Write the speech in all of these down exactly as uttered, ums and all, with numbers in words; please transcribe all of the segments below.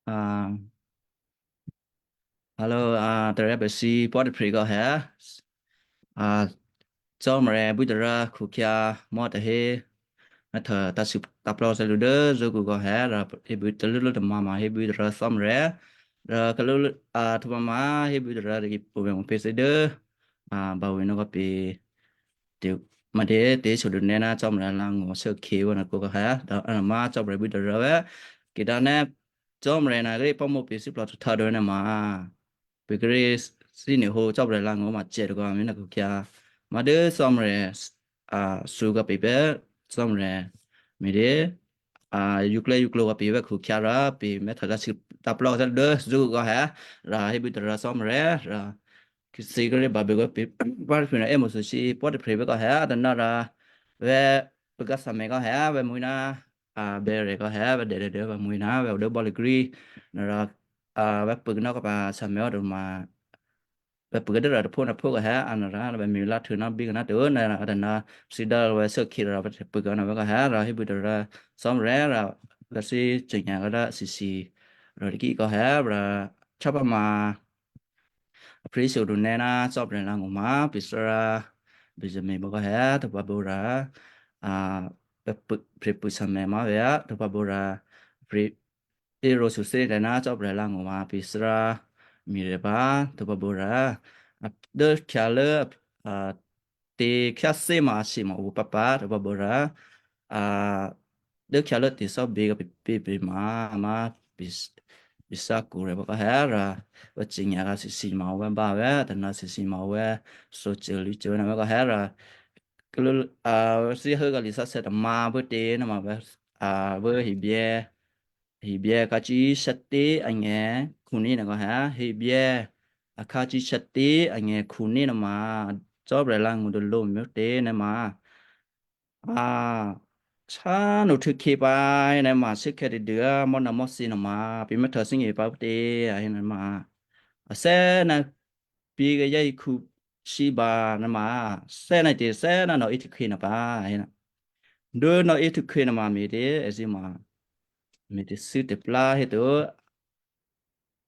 Hello, tarè́ pè̤ si pò́ tôphrè kò́ hè. Cò́marya bwítará khukhyǎ mò́ tahé, mèthè tǎsû tǎplò́ thè́lǔ dố zókǔ kò́ hè, rò hébwí talúlú tômǎ̤ ma hébwítará Cò́marya, rò kalú, htwǒ ma hébwítará tôkyě pṳ̌ pè̤ mo pé̤ thǐ dố, ba wǐnò́ kò́ pě, tě, ma tě, tě sodonè́ ná Cò́marya langṳ shuốkhǐ vǎ nòkǔ kò́ hè, rò a ma Cò́marya bwítará vè́, kidǎ nè́ Cò́marya na kíré̤ pò́mǒ pě thíplò htû̌htǎ dò̌ nè́ ma. Pè̤ kíré̤ thínuôhǒ Cò́marya langṳ ma cè̤ tôkò a mi nòkǔ khyǎ. Ma dố Cò́marya, a, thǔ kò́ pě pè́ Cò́marya, me̤dě, a, yǔklè́ yǔklǒ kò́ pě vè́ khukhyǎ rò pě mèthè tǎsû tǎplò́ thè́lǔ dố zókǔ kò́ hè, rò hébwítará Cò́marya, rò thǐ kíré̤ babě kò́ pě, pò́ tôphrè nò̌ è́mo̤sû sí pò́ tôphrè vè́ kò́ hè, a tôná rò vè̤ pukǎ samè kò́ hè, vè̤ mwi̤ ná, a, bèrè kò́ hè, vè̤ dèdè dố vè̤ mwi̤ ná vè̤ o dố bò́lagrí, rò, a, vè̤ puknò́ kò́ pǎ samè ò tôma, vè̤ pukadố rò tôphó ná phó kò́ hè, a nò̌ rò vè̤ mwi̤ lá htuô̌ ná bí kò́ ná tôna a tôná thǐ dố vè̤ shuốkhǐ rò vè̤ puknò́ vè́ kò́ hè, rò hébwítará Cò́marya rò vè̤ thǐ cè̤nya kò́ dố thǐthǐ, rò tôkyě kò́ hè, rò chò́pǎ ma a phrǐ sodonè́ ná Cò́marya langṳ ma pě thárá, Benjamin bò́ kò́ hè, tôpǎ bǒrà, a, pě puksamè ma vè́, tôpǎ bǒrà, pě, èrò shuthé tè̤ ná Cò́marya langṳ ma pě thárá, mi rè pǎ, tôpǎ bǒrà, a, dố khyǎlố, a, tě khyáthé ma a si ma o pǎpǎ, tôpǎ bǒrà, a, dố khyǎlố tě thò́bě kò́ pě pě pě ma, a ma pě, pě thá kǔrè̤ bò́ kò́ hè rò, vè̤ cè̤nya rò thǐthǐ ma o vè́ bá vè́, tôna thǐthǐ ma o vè́, thǒcô lwǐ̤cô ná vè́ kò́ hè rò, kalú, a, thǐ hốkò́ lisháshè̌ tômǎ bố tě ná ma vè́, a, bố hebyè́, hebyè́ kǎcí sháté angè̤ khǔné nè̤ kò́ hè, hebyè́ akhǎcí sháté angè̤ khǔné nè̤ ma, Cò́marya langṳ dôlǒ me̤ tě nè̤ ma. A, sháno htuô̌khyě pǎ, nè̤ ma shuốkhè̌ tadû á, mò́ ná mò́ thǐ nè̤ ma, pě mèthè thíngè pǎ phútě, a hé nè̤ ma. A thè́ ná pě kayǎ hikhu Sheba nè̤ ma, thè́ ná tě thè́ ná nò̌ íhtukhè nè̤ pǎ, a hé nè̤. Dố nò̌ íhtukhè nè̤ ma me̤tě, èthǐ ma, me̤tě thû́ tè̤plá héto,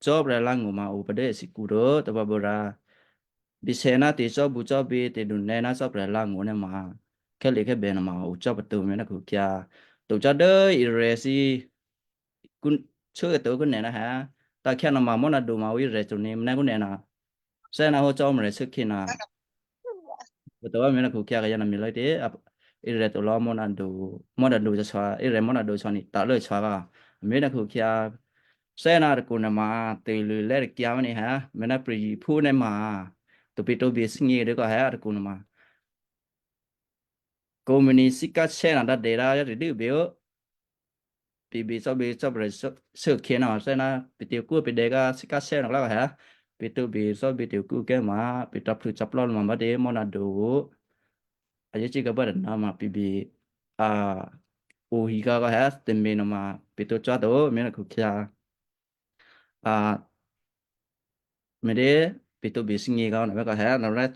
Cò́marya langṳ ma o pǎ dố èthǐkǔ to, tôpǎ bǒrà, bèsè ná tě cò́bǔ cò́bě tè̤donè́ ná Cò́marya langṳ nè́ ma, khè́lè khè́bè nè́ ma o cò́ pǎ to, me̤ ná khukhyǎ. To cò́ dố Israel thǐ, kú, shuốkhè̌ to kú nè̤ ná hè, takhyá nè́ ma mò́ ná do ma o Israel to nè́, nè́ kú nè̤ ná, thè́ ná hó Cò́marya shuốkhǐ ná. Pô tawá me̤ ná khukhyǎ kayǎ ná me̤ lò̌ tě, a, Israel to lò̌ mò́ ná do, mò́ ná do cò́, Israel mò́ ná do cò́ ní, ta lố cò́ kà. Me̤ ná khukhyǎ, thè́ ná takǔ nè́ ma, tè̤lṳ̂ lè̤́ takyǎ mò́ ní hè, me̤ ná prè̤yěphú nè́ ma, tǒ pě tǒ bě thíngě dố kò hè takǔ nè́ ma. Kǒmòní thíkǎsè́ ná dǎdè rǎ yá tadû́ bě ó. Pě bě cò́bě cò́bě shuốkhǐ ná thè́ ná pě tě kú pě dè̌ ká thíkǎsè́ ná klá kò hè. Pě tǒ bě cò́bě tě kú kè́ ma, pě tǎplû̌ caplò́ lǔ ma bá tě mò́ ná do. A yě cí kǎ bá tôná ma pě bě, a, o hikǎ kò hè tè̤me̤ nè́ ma, pě tǒ cò́ to, me̤ ná khukhyǎ. A, me̤ dě, pě tǒ bě thíngě kò nè́ vè́ kò hè, nè́ rè́,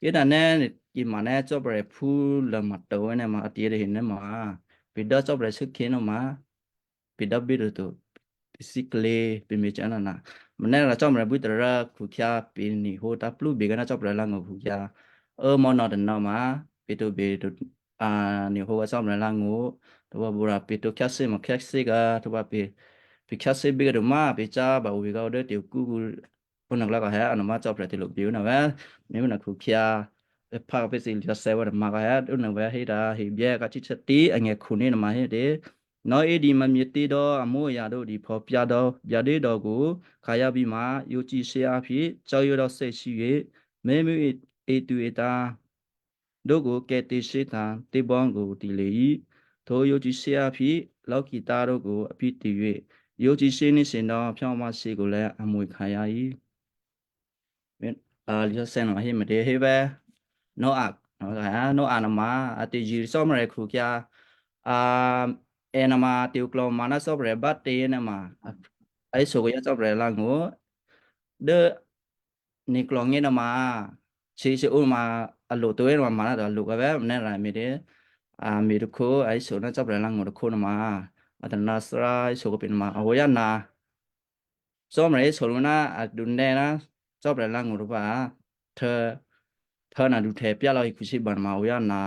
kí ná nè́, kí ma nè́ Cò́marya phú lô̌ ma to nè́ ma, a tě tahe nè́ ma, pě dố Cò́marya shuốkhǐ nè́ ma, pě dố bí to to, pě thíklě, pě me̤ cò́ nè́ ná, ma nè́ rò Cò́marya bwí tará khukhyǎ, pě nè́ hǒ tǎplú bě kò ná Cò́marya langṳ khukhyǎ, ơ mò́ nò̌ tônò̌ ma, pě tǒ bě to, a, nè́ hǒ kò Cò́marya langṳ, tǒ bǎ bǔ rà pě tǒ khyáthí ma khyáthí kò, tǒ bǎ pě, pě khyáthí bí kò to ma, pě cá ba o vǐ kò dố tě kú, ó nè́ klá kò hè, a nè́ ma Cò́marya tě lǒ bě ó nè́ vè́, me̤ ó nè́ khukhyǎ, pě phá kò pě thǐ lya̤ sè̌ wǎ tôma kò hè, ó nè́ vè́ hé dǎ, hebyè́ kǎcí sháté angè̤ khǔ nè́ nè́ ma hé tě, nò̌ é dǐ mǎmyě tě dò̌ amóya dǒ dǐ phò pyǎ dò̌, byǎ dé dò̌ kò, khǎyá bí ma, yǒ cí shyé á phi, cò́ yǒ dò̌ thè́ sí yě, mé̤ mû́ e, e tu e ta. Dókò kè́ tě shyé tǎ, tě bò́ kò tǐ le í. Htwǒ yǒ cí shyé á phi, lò̌ ki tá dókò a phi tě yě. Yǒ cí shyé ní shyě nò̌, phyó má shyě kò lè̌ a mwi̤ khǎyá í. Me̤, a, Lisǎsè̌ nè́ ma hé me̤ tě hé vè́. Noa, Noa nè́ ma, a tè̤zṳ̂́ Cò́marya khukhyǎ. A, è nè́ ma, tè̤klò̤ma ná Cò́marya bá tě nè́ ma. A, a hé so kayǎ Cò́marya langṳ. Dố nè̤ klòngé nè́ ma, Sheol ma, a lo to é nè́ ma, ma ná a lo kavè́, nè́ rà me̤ tě, a, me̤ tôkhó, a hé so ná Cò́marya langṳ tôkhó nè́ ma, a tôná Thárá hé so kò pě nè́ ma, a o yá nǎ, Cò́marya héso lǔ ná a dǔnè́ ná Cò́marya lá̤ngó̤ tôpá, htơ, htơ ná dǔhtè̌ pyálò̌ hekhusiba nuôma oyá ná,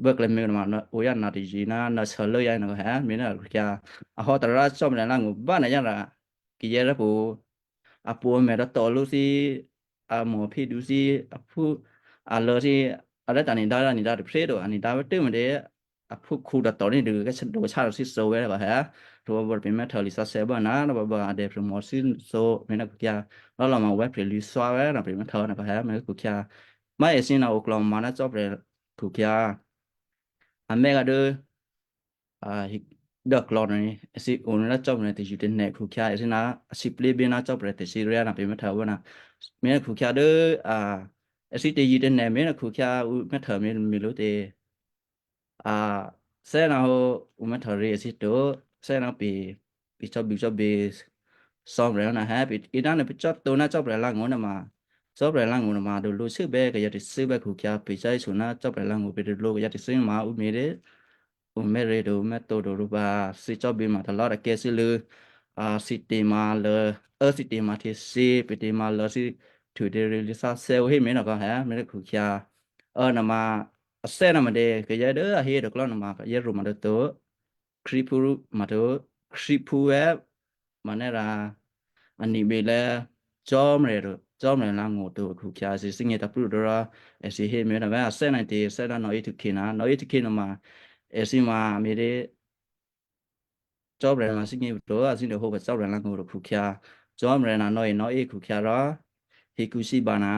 bố klè̌mè̤ nuôma oyá ná tôzǐ ná ná shuô̌lố yá nuô kò hé, me̤ ná khukhyǎ. A hò́ tará Cò́marya lá̤ngó̤ bá ná yára kayè́ rá pwǒ̤, a pwǒ̤ mè̤ tǒ tǒ lǔ thí, a mò̤ phí dǔ thí, a phú, a lǒ thí, a rè́ ta̱ nidá rá nidá tôphré to, a nidá vè́ tû́ me̤tě, aphúkhǔ tôtó̤ ní̤dû kachá rò thíso wè́ vǎ hé. Rò vǎ pè̤ mè́htô lisǎsè̌ bố ná vǎ bố adè̌ prè̤mò thíso me̤ ná khukhyǎ. Rò lò̌ ma wè́ prè̤lwǐ̤ thwá wè́ ná pè̤ mè́htô ná kò hé me̤ khukhyǎ. Má èthǐ ná oklò̤ma ná Cò́marya khukhyǎ. Amé̤ gǎ dố, a, hi-, dố aklò̌ nuô, èthǐ o ná Cò́marya tè̤zṳ̂́ tè̤nè̤ khukhyǎ, èthǐ ná a sǐplǐ bí ná Cò́marya tè̤sǐré̤ ná pè̤ mè́htô wè́ ná. Me̤ khukhyǎ dố, a, èthǐ tè̤zṳ̂́ tè̤nè̤ me̤ ná khukhyǎ ǔ mè́htô me̤, me̤ lǔ tě. A, thè́ ná hó ǔ mè́htô rè̤ èthǐ to, thè́ ná pè, pè cò́bû̌ cò́bě Cò́marya ná hé, pè iná nè̤ pè cò́ to ná Cò́marya lá̤ngó̤ nuôma, Cò́marya lá̤ngó̤ nuôma dulwǒ shuốbè̌ kayǎ tè̤thû́ bè́ khukhyǎ, pè cò́ héso ná Cò́marya lá̤ngó̤ pè dulwǒ kayǎ tè̤thû́ nuôma ǔ me̤ dố, ǔ mè́rè̤ to, ǔ mè́tǒ to rû̌ pǎ, thǐ cò́bě ma talò́ takè́ thílû̌, a, thǐ tè̤ma lố, ố thǐ tè̤ma htyěthyě, pè tè̤ma lố thǐ htuô̌ tè̤rû̌ lǐ thǎ thè́ ǔ hé me̤ ná kò hé, me̤ dố khukhyǎ. Ơ, nuôma, a thè́ ná me̤dě, kayǎ dố a hé dò̌klò́ nuôma, kayǎ roma dố to, Krístuphú ma to, Krístuphú è́, ma nè́ rǎ, a nibě lè́ Cò́marya to, Cò́marya lá̤ngó̤ to khukhyǎ, èthǐ thígně tǎ̤prû́ to rò, èthǐ hé me̤ ná vè̤́ a thè́ ná tě, thè́ ná nò̌ íhtû̌khǐ ná, nò̌ íhtû̌khǐ nuôma, èthǐ ma me̤dě, Cò́marya ma thígně to, a thígně hǒ pǎ Cò́marya lá̤ngó̤ to khukhyǎ, Cò́marya ná nò̌e nò̌e khukhyǎ rò, hekhusiba ná,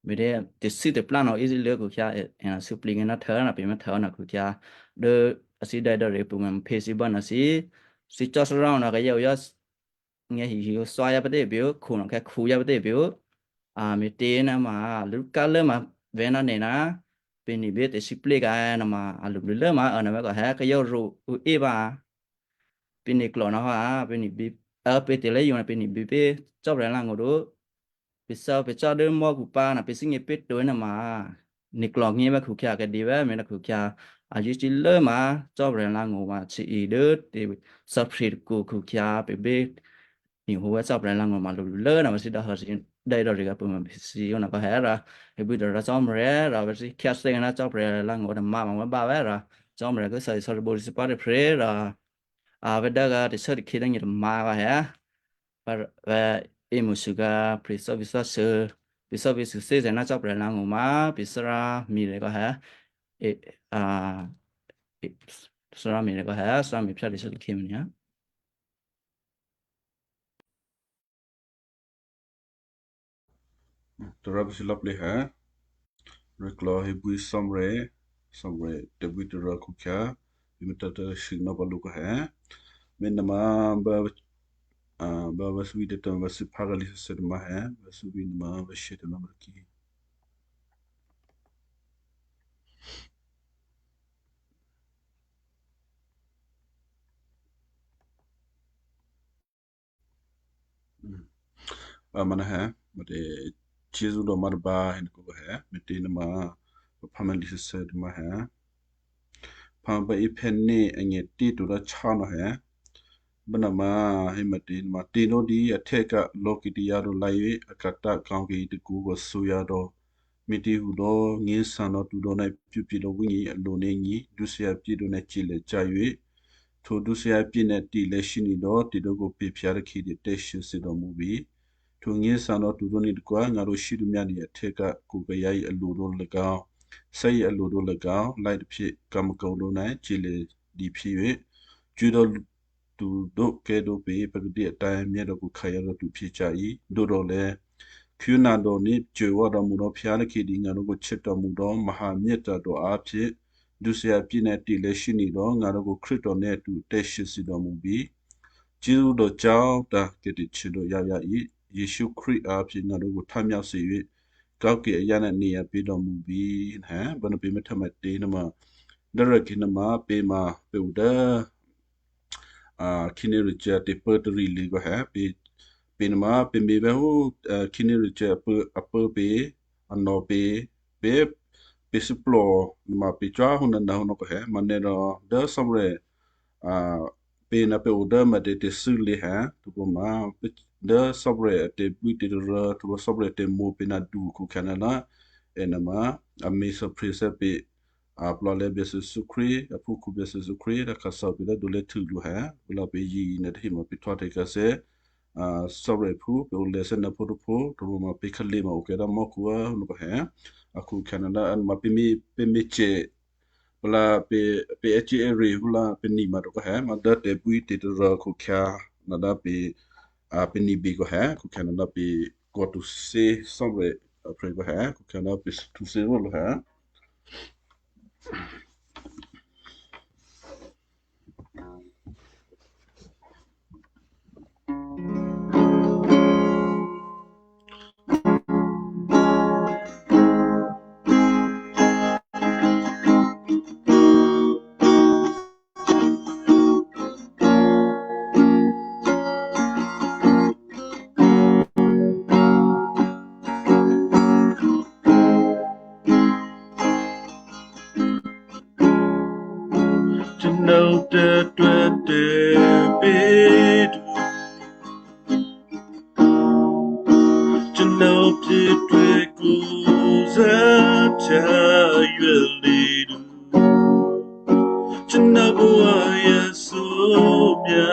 me̤dě tè̤thû́ tè̤plá nò̌ íthílû̌ khukhyǎ, è, è ná suplǐ ná htô ná pè mè́htô ná khukhyǎ, dố a thǐ dè́dò́ rè̤ pṳ̂ mè̤ phě thǐ bố ná thǐ, thǐ cò́ thárá ná kayǎ oyá ngè̌ hihi thwáyá pǎté pě ó, khǔ nò̌ khè̌ khǔyá pǎté pě ó. A, me̤tě ná ma, lǔká lố ma vè̤́ ná nè̤ ná, pè nibě tè̤sǐplǐ ka nuôma, a lǔblû̌ lố ma, ơ, nè̤ vè̤́ kò hé kayǎ ro, ǔ é pǎ. Pè niklò̤ ná hò́, a, pè nibě, ơ, pè tè̤lè́yǒ ná pè nibě pě Cò́marya lá̤ngó̤ to. Pè thǎ, pè cò́ dố mò́khu pǎ ná pè thígně pě to nuôma, niklò̤ ngé vè̤́ khukhyǎ kadě vè̤́ me̤ ná khukhyǎ, a yě cí lố ma Cò́marya lá̤ngó̤ ma, cí i dố tè̤, thò́phrya̤ tôkǔ khukhyǎ, pè bě, ni hǒ vè̤́ Cò́marya lá̤ngó̤ ma lǔ lố ná vè̤́ thǐ dò́ hǎ thǐ, dè́dò́ rè̤ ka pṳ̂ mè̤ phě thǐ ó ná kò hé rò, hé bwí dò̌ rò Cò́marya rò vè̤́ thǐ khyá thè́ ná Cò́marya lá̤ngó̤ ná ma ma wè́ bá vè̤́ rò, Cò́marya kó thè́ sò̌ tôbǒ thǐ pá tôphrě rò, a, vè̤́ dố gǎ tè̤shuốtè̤khǐ dố nyě tômǎ vǎ hé. Vè̤́, vè̤́ è́mo̤sû gǎ pè thò́vǐ̤ thò́sû, pè thò́vǐ̤ sû thè́zè̤ ná Cò́marya lá̤ngó̤ ma, pè Thárá Me̤rè kò hé. E, a, e, Thárá Me̤rè kò hé, Thárá Me̤ phyá tè̤shuốtè̤khǐ me̤ ná. Tará pèsè lò̌plǐ hé. Rè̤klò̌ hébwí Cò́marya, Cò́marya tè̤bwí tôrǎ khukhyǎ, pè mè̤tố̤ tố̤shû nò́ pǎ lǔ kò hé. Me̤ nuôma bá, a, bá vè̤́ thǐ bwí tômǎ vè̤́ thǐ phá kǎ lǐ thè́ tômǎ hé, vè̤́ thǐ bwí nuôma vè̤́ shè tômǎ vè̤́ thǐ. A, manehé, mò̤́tě, Jesǔ dò̌ mǎ tôbǎ hé nè̤ kò hé, me̤tě nuôma, pha mè̤ lǐ thè́ tômǎ hé. Pha bá í phè́ ní angè̤tí to dá chá nò́ hé. Bá nuôma, hé me̤tě nuôma, tě dò́ dǐ a htè̌ ka̤ lò̌ kayǎ dò̌ lǎyě, a ka̤ tǎ kǎ kayě tôkǔ kò thǔyǎ dò̌. Me̤těhudò̌, ngé̤ thǎ nò̌ tǔ dò̌ nè̤ pyě̤pye̤ dò̌ wí nyě alǒ nè́ nyě, dǔshyǎ pyě̤ dò̌ nè̤ ce̤lè ca̤ yuě. Htwǒ dǔshyǎ pyě̤ nè̤ ti̤lè̌ shyě nì̤ dò̌, ti̤ dò̌ kò pè̤ phyǎ rkhǐ dè tè̤shyě thǐ dò̌ mǔ vǐ. Htwǒ ngé̤ thǎ nò̌ tǔ dò̌ nè̤ tôkwǎ, ngǎ dǒ shyé dǔ myá nè̤ a htè̌ ka̤ kò kayǎ yǐ alǒ dò̌ lagǎ, sá yǐ alǒ dò̌ lagǎ, láì taphǐ ka̤maka̤ dò̌ nè̤ ce̤lè dǐ phyé yuě. Cwí dò̌ tǔ dò̌ kè́ dò̌ pě pacadě atǎ̤ myá dò̌ kò khǎyǎ dò̌ tǔ phyě ca̤ yǐ, dǒ dò̌ lè̤. Khyú nǎ dò̌ ní cò̌ wá dò̌ mǔ dò̌ phyǎ rkhǐ dǐ ngǎ dò̌ kò chè́ tò̌ mǔ dò̌, mèhǎ myá tǎ dò̌ á phyé. Dǔshyǎ pyě̤ nè̤ ti̤lè̌ shyě nì̤ dò̌, ngǎ dò̌ kò Krístu nè̤ tǔ tè̤shyě thǐ dò̌ mǔ vǐ. Jesǔ dò̌ cò́ tǎ kè̤ tè̤htyě dò̌ yǎyǎ yě, Jesǔ Krístu á phyě ngǎ dò̌ kò htǎ myá thǐ yuě. Kǎ kè ayǎ nè̤ nè̌ a pě dò̌ mǔ vǐ, nè̤, bá nuô̌ pě mè̤ htǎ mè̤tě nuôma, dố rè̤ kè nuôma pě ma pě o dố a, khǐnéricyě̤ tè̤pố tarì lǐ kò hé, pě, pě nuôma pě me̤ vè̤́ hú, a, khǐnéricyě̤ a pố, a pố pě, a nò̌ pě, pě, pě thíplò nuôma pě cò́ hú nǎnǎ hú nò̌ kò hé, manè̌ rò dố Cò́marya, a, pě ná pě o dố mè̤tè̤ tè̤thû́ lě hè, tôbò ma dố Cò́marya a tè̤bwítè̤taryǎ, tôbò Cò́marya tè̤mo̤ pě ná du khukhyǎ ná, è nuôma a me̤sǎsè̌ pě, a plò̤̌lè̌ Byacè Jesǔ Krístu, a phúkhǔ Byacè Jesǔ Krístu, a khǎsò̌ pě dố dulé htû lǔ hè, lula pě yěyě nuôtahe ma pě htwáhtè̌ kǎ thè́, a, Cò́marya phú pě o lè̌ thè́ ná phó tôpho, tôpho ma pě khyělè ma okè dố mò́khu á, nò̌ pahè. A khukhyǎ ná, ná, ma pě mi, pě mi cè, pala pě, pě è́cyě̤ è́rè̤ húlá pě ni ma tôpahè, ma dố tè̤bwítè̤taryǎ khukhyǎ ná dố pě, a, pě ni bě kò hè, khukhyǎ ná dố pě kò htwǒ thyě Cò́marya a prè̤ kò hè, khukhyǎ ná pě htwǒ thyě rò lǔ hè. Tônò̤ tôprè̤ tè̤bědu, tônò̤ pyě̤twè̤ kuzè̤ htyǎ yuô̌lǐdu, tônò̤ buô̌yě thǔmyǎ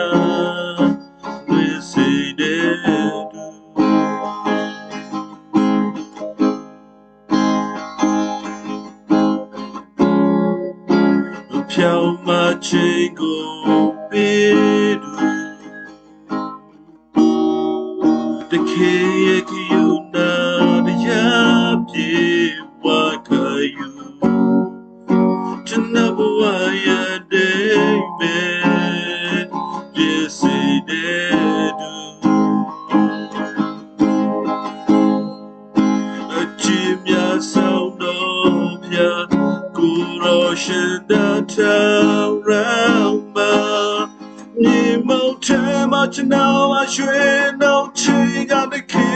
lwǐ̤sǐdè̌du. Phyámǎ htyěngó̤ pě̤du, takhè̌yě kayǔ ná taryá pyě̤ wǎ kayǔ, tônò̤ buô̌yě dè̌mè pyě̤sǐdè̌du. A cimyá thò́nò̤phya kǔrò̤̌ shyédǎhtya rǎmǎ. Nyě̤mò́ htè̌ ma tônò̤ a shwènò̤ htyěngǎ takhè̌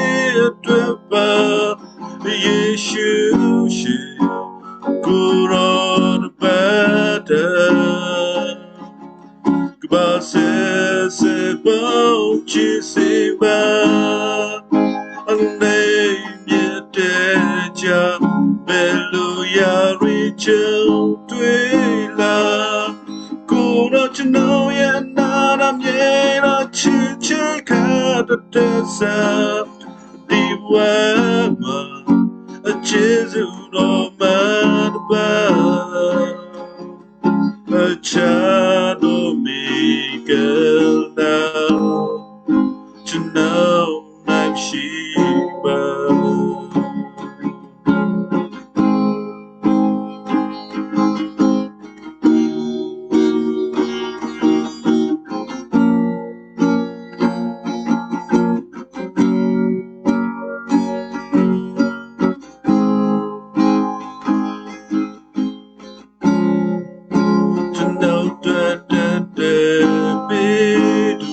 a tǒ pǎ. Jesǔ shi kǔrò̤̌ tôbè̌tè̤. Kbǎsè̌ thè́bǒ cíthǐbǎ, ané̤ myětè̤cya̤ bèlǔ yaryě̤cô tuí̤lǎ. Kǔrò̤̌ tônò̤ yě ná rǎmyě rǎ htyěhtyěkhǎ tôhtè̌thya dǐwè́ ma a cè̤́zṳ̂ rò̤̌mǎ tôbǎ. A htyǎdǒ me̤kèlǎ tônò̤ ná shǐbǎ. Tônò̤ tôprè̤ tè̤bědu,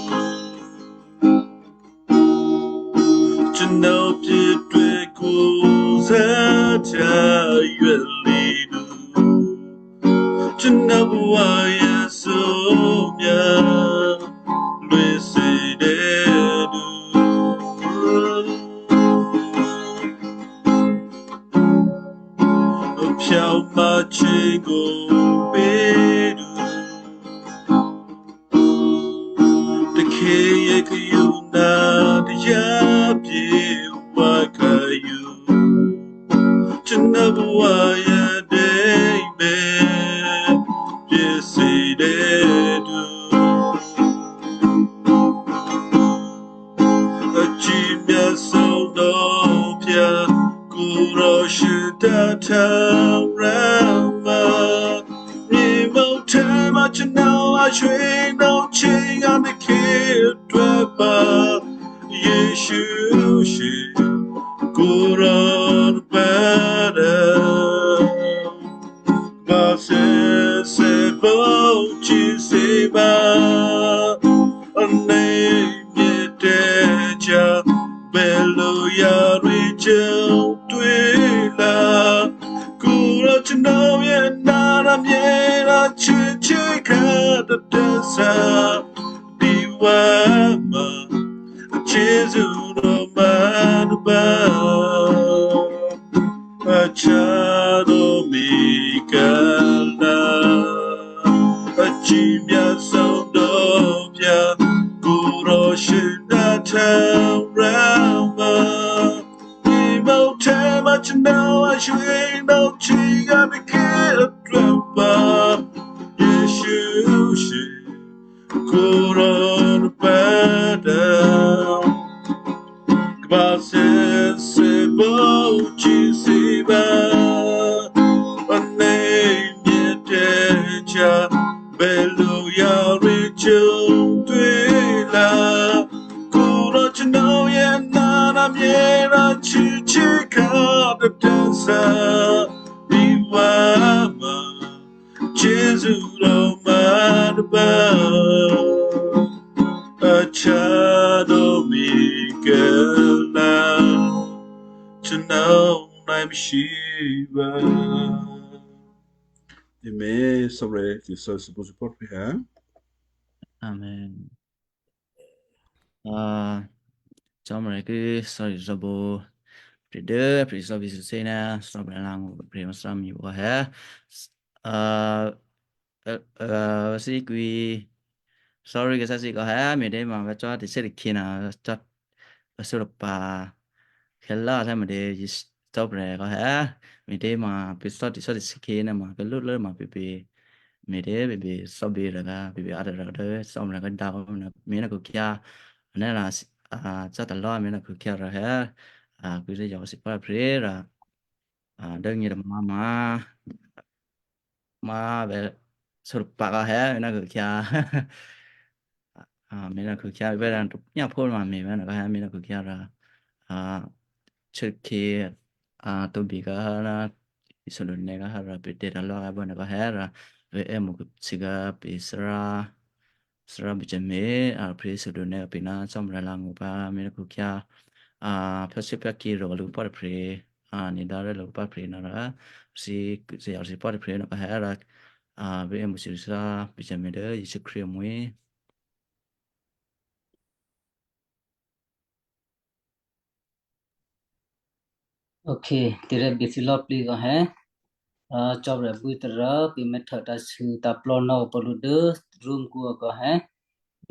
tônò̤ pyě̤twè̤ kuzè̤ htyǎ yuô̌lǐdu, tônò̤ buô̌yě thǔmyǎ lwǐ̤sǐdè̌du. Phyámǎ htyěngó̤ pě̤du, takhè̌yě kayǔ ná taryá pyě̤ wǎ kayǔ, tônò̤ buô̌yě dè̌mè pyě̤sǐdè̌du. A cimyá thò́nò̤phya kǔrò̤̌ shyédǎhtya rǎmǎ. Nyě̤mò́ htè̌ ma tônò̤ a shwènò̤ htyěngǎ takhè̌ a tǒ pǎ. Jesǔ shi kǔrò̤̌ tôbè̌tè̤. Kbǎsè̌ thè́bǒ cíthǐbǎ, ané̤ myětè̤cya̤ bèlǔ yaryě̤cô tuí̤lǎ. Kǔrò̤̌ tônò̤ yě ná rǎmyě rǎ htyěhtyěkhǎ tôhtè̌thya Ama, Jesu Roma naba, Achado Mikala, Achimya Sondo Pya, Kuro Shinda Taurama, Imo Tema Chino, Ashwino Chiga Mikila Drapa, Yesu Shi. Kuron pada kbase sebo chisiba ane mietecha belu yari chutwila kuro chino yena na miera chichika de tesa iwama. Jesu Roma naba, Achado Mikala, Chanao Naim Shiva. Amen. Sorry, sorry, sorry, sorry. Amen. Cò́marya ki sorry, sorry, prè̤ dố prè̤ sorry, sorry, na sorry, lang prè̤ sorry, mi, wahè. Vasi kwi sorry ke sasi ko he mi de ma ve cho ti se de kina cho so pa khela the ma de sorry ko he mi de ma pe so ti so ti se kina ma pe lo lo ma pe pe mi de pe pe sorry ra ka pe pe ada ra de sorry ka da mi na ko kya ne la cho ta lo mi na ko kya ra he. Kwi se yo si pa pre ra dơ ngi de ma ma ma ve sorry pa ka he mi na ko kya. Mena khukia ve ra nya pho ma me ve na ka ha mena khukia ra. Church ke tobi ka ha na isolone ka ha ra pe te ra lo ka ba na ka ha ra ve e mo siga pe sra sra bichame a pre isolone pe na chom ra la ngo pa mena khukia. Phase pa ki ro lu pa pre ni da re lo pa pre na ra si si pa pre na ka ha ra. Ve e mo siga bichame de Yesu Khrist mwe. Ok, tire bisi lò̌plǐ kò he. Cò́prè̤ bwí tôrǎ pǐ̤mè̌htô tǎsû tǎplò́ nò́ ǔ pǎ lǔ dố Roma kǔ akò he.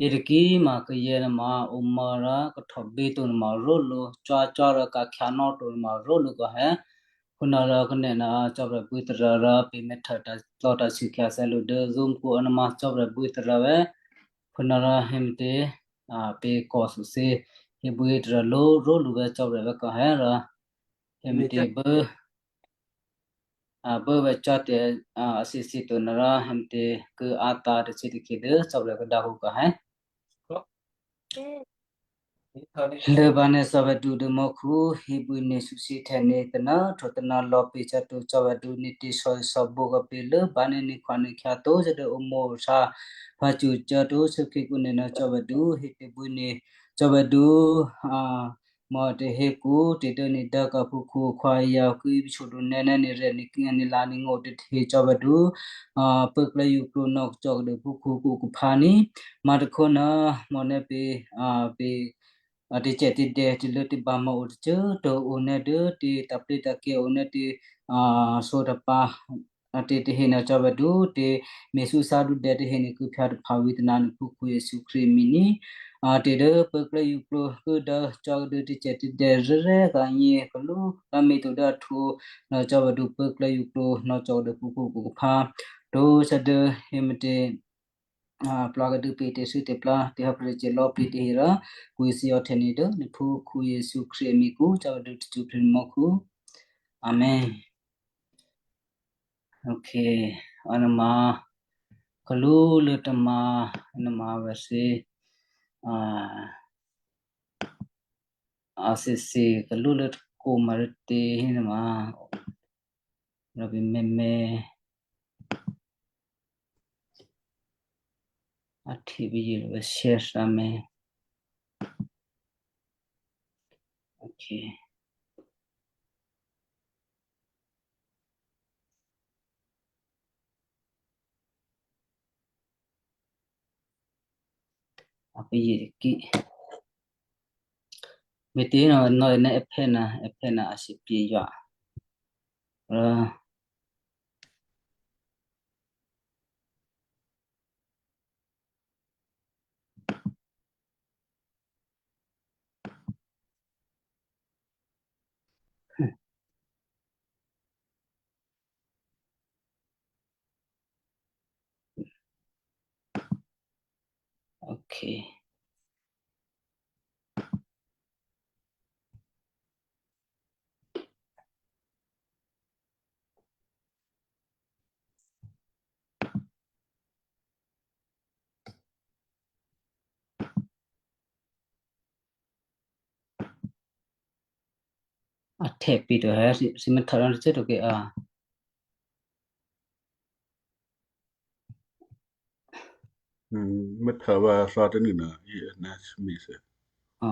Yětôkǐ ma kayǎ nuôma ǒmǎ rò kahtòbí to nuôma ró̤lǔ, cò́cò́ rò ka̤khyǎnò́ to nuôma ró̤lǔ kò he. Phúnuôrò khunuôna cò́prè̤ bwí tôrǎ rò pǐ̤mè̌htô tǎplò́ tǎsû khyǎthè́ lǔ dố Roma kǔ nuôma cò́prè̤ bwí tôrǎ wě. Phúnuôrò hemte pě kò suse hébwí tôrǎ lǒ ró̤lǔ vè̤́ cò́prè̤ vè̤́ kò hé rò hemte bố bố vè̤́ cò́ tè̤ asǐsi to nuôrò hemte kû̌ átǎ̤ tacǐ tôkhyě dố cò́prè̤ kadǎkǔ kò hé. Lốbǎ nè̤ thò́vè̤du dố mò́khu, hébwí nè̤ sǔsǐhtè̌ nè̤ tôná htwǒ tôná lò̌ pǐ̤ cò́ to cò́vè̤du nè̤ tǐ sò̌sò̌bǒ kò pǐ̤ lốbǎ nè̤ nè̤ khwí nè̤ khyá tó dố ǒmǒ ohrǎ pǎ cṳ̌ cò́ tó shuốkhè̌ kǔ nè̤ nò̌ cò́vè̤du, hé tè̤bwí nè̤ cò́vè̤du, mò tè̤hě kǔ tè̤dố nè̤ dố kò phúkhǔ khwí yǎ kû̌ pǐ̤ sǒdu nè̤ nè̤ rè̤ nè̤ klyěnè̤ lǎ nè̤ ngó̤ tè̤hě cò́vè̤du, pốklè́ yǔklǒ nò̌ kacò́ kadû phúkhǔ kǔ khuphá ní, mǎ tôkhó ná mò nè̤ pě pě a tè̤cè̌ tè̤dè tè̤lố tè̤bǎ ma o tôcô꤮ to o nè́ dố tè̤ taplǐtakyǎ o nè́ tè̤ a sǒtapa̤ a tè̤ tahe nè́ cò́vè̤du tè̤ me̤súsá dǔdè tahe nè́ kû̌phyǎ taphǎ wǐ tôná nè́ phúkhǔ Jesǔ Krístu amwi̤ ní. A tè̤ dố pốklè́ yǔklǒ kû̌ dố cò́ dố tè̤cè̌ tè̤dè rè́rè́ gǎnyě kalú kámě to dố a htwǒ nè́ cò́vè̤du pốklè́ yǔklǒ nè́ cò́ dố phúkhǔ khuphá tó sá dố hé mètě. A plwǎ kadû pě tè̤thû́ tè̤plá tè̤hò́ prè̤ tè̤lò̌ pě tahe rò kwǐthǐ ò́htè̌ nè́ dố nè́ phúkhǔ Jesǔ Krístu amwi̤ kû̌ cò́vè̤du tacṳ́ phè̌ mò́khu. Amen. Ok. Anma kalú lố tôma anma vè̤sě a a sisi kalú lố tôkǒ marû̌tě hénuôma rò pǐ̤ mèmè a hte pǐ̤ yělò vè̤shyá tǎmé̤. Ok. a payě tôkí. Me̤těnuô nò̌ ná èphè́ ná èphè́ ná a sǐpyěyǎ. Rò Okay. A htè̌ pi to hé, thǐ, thǐ mèthè rò thǐ cè̌ to ke a. Hmm, mèthè vǎ thò tè̤nuô na, i, na, mi se. Ò,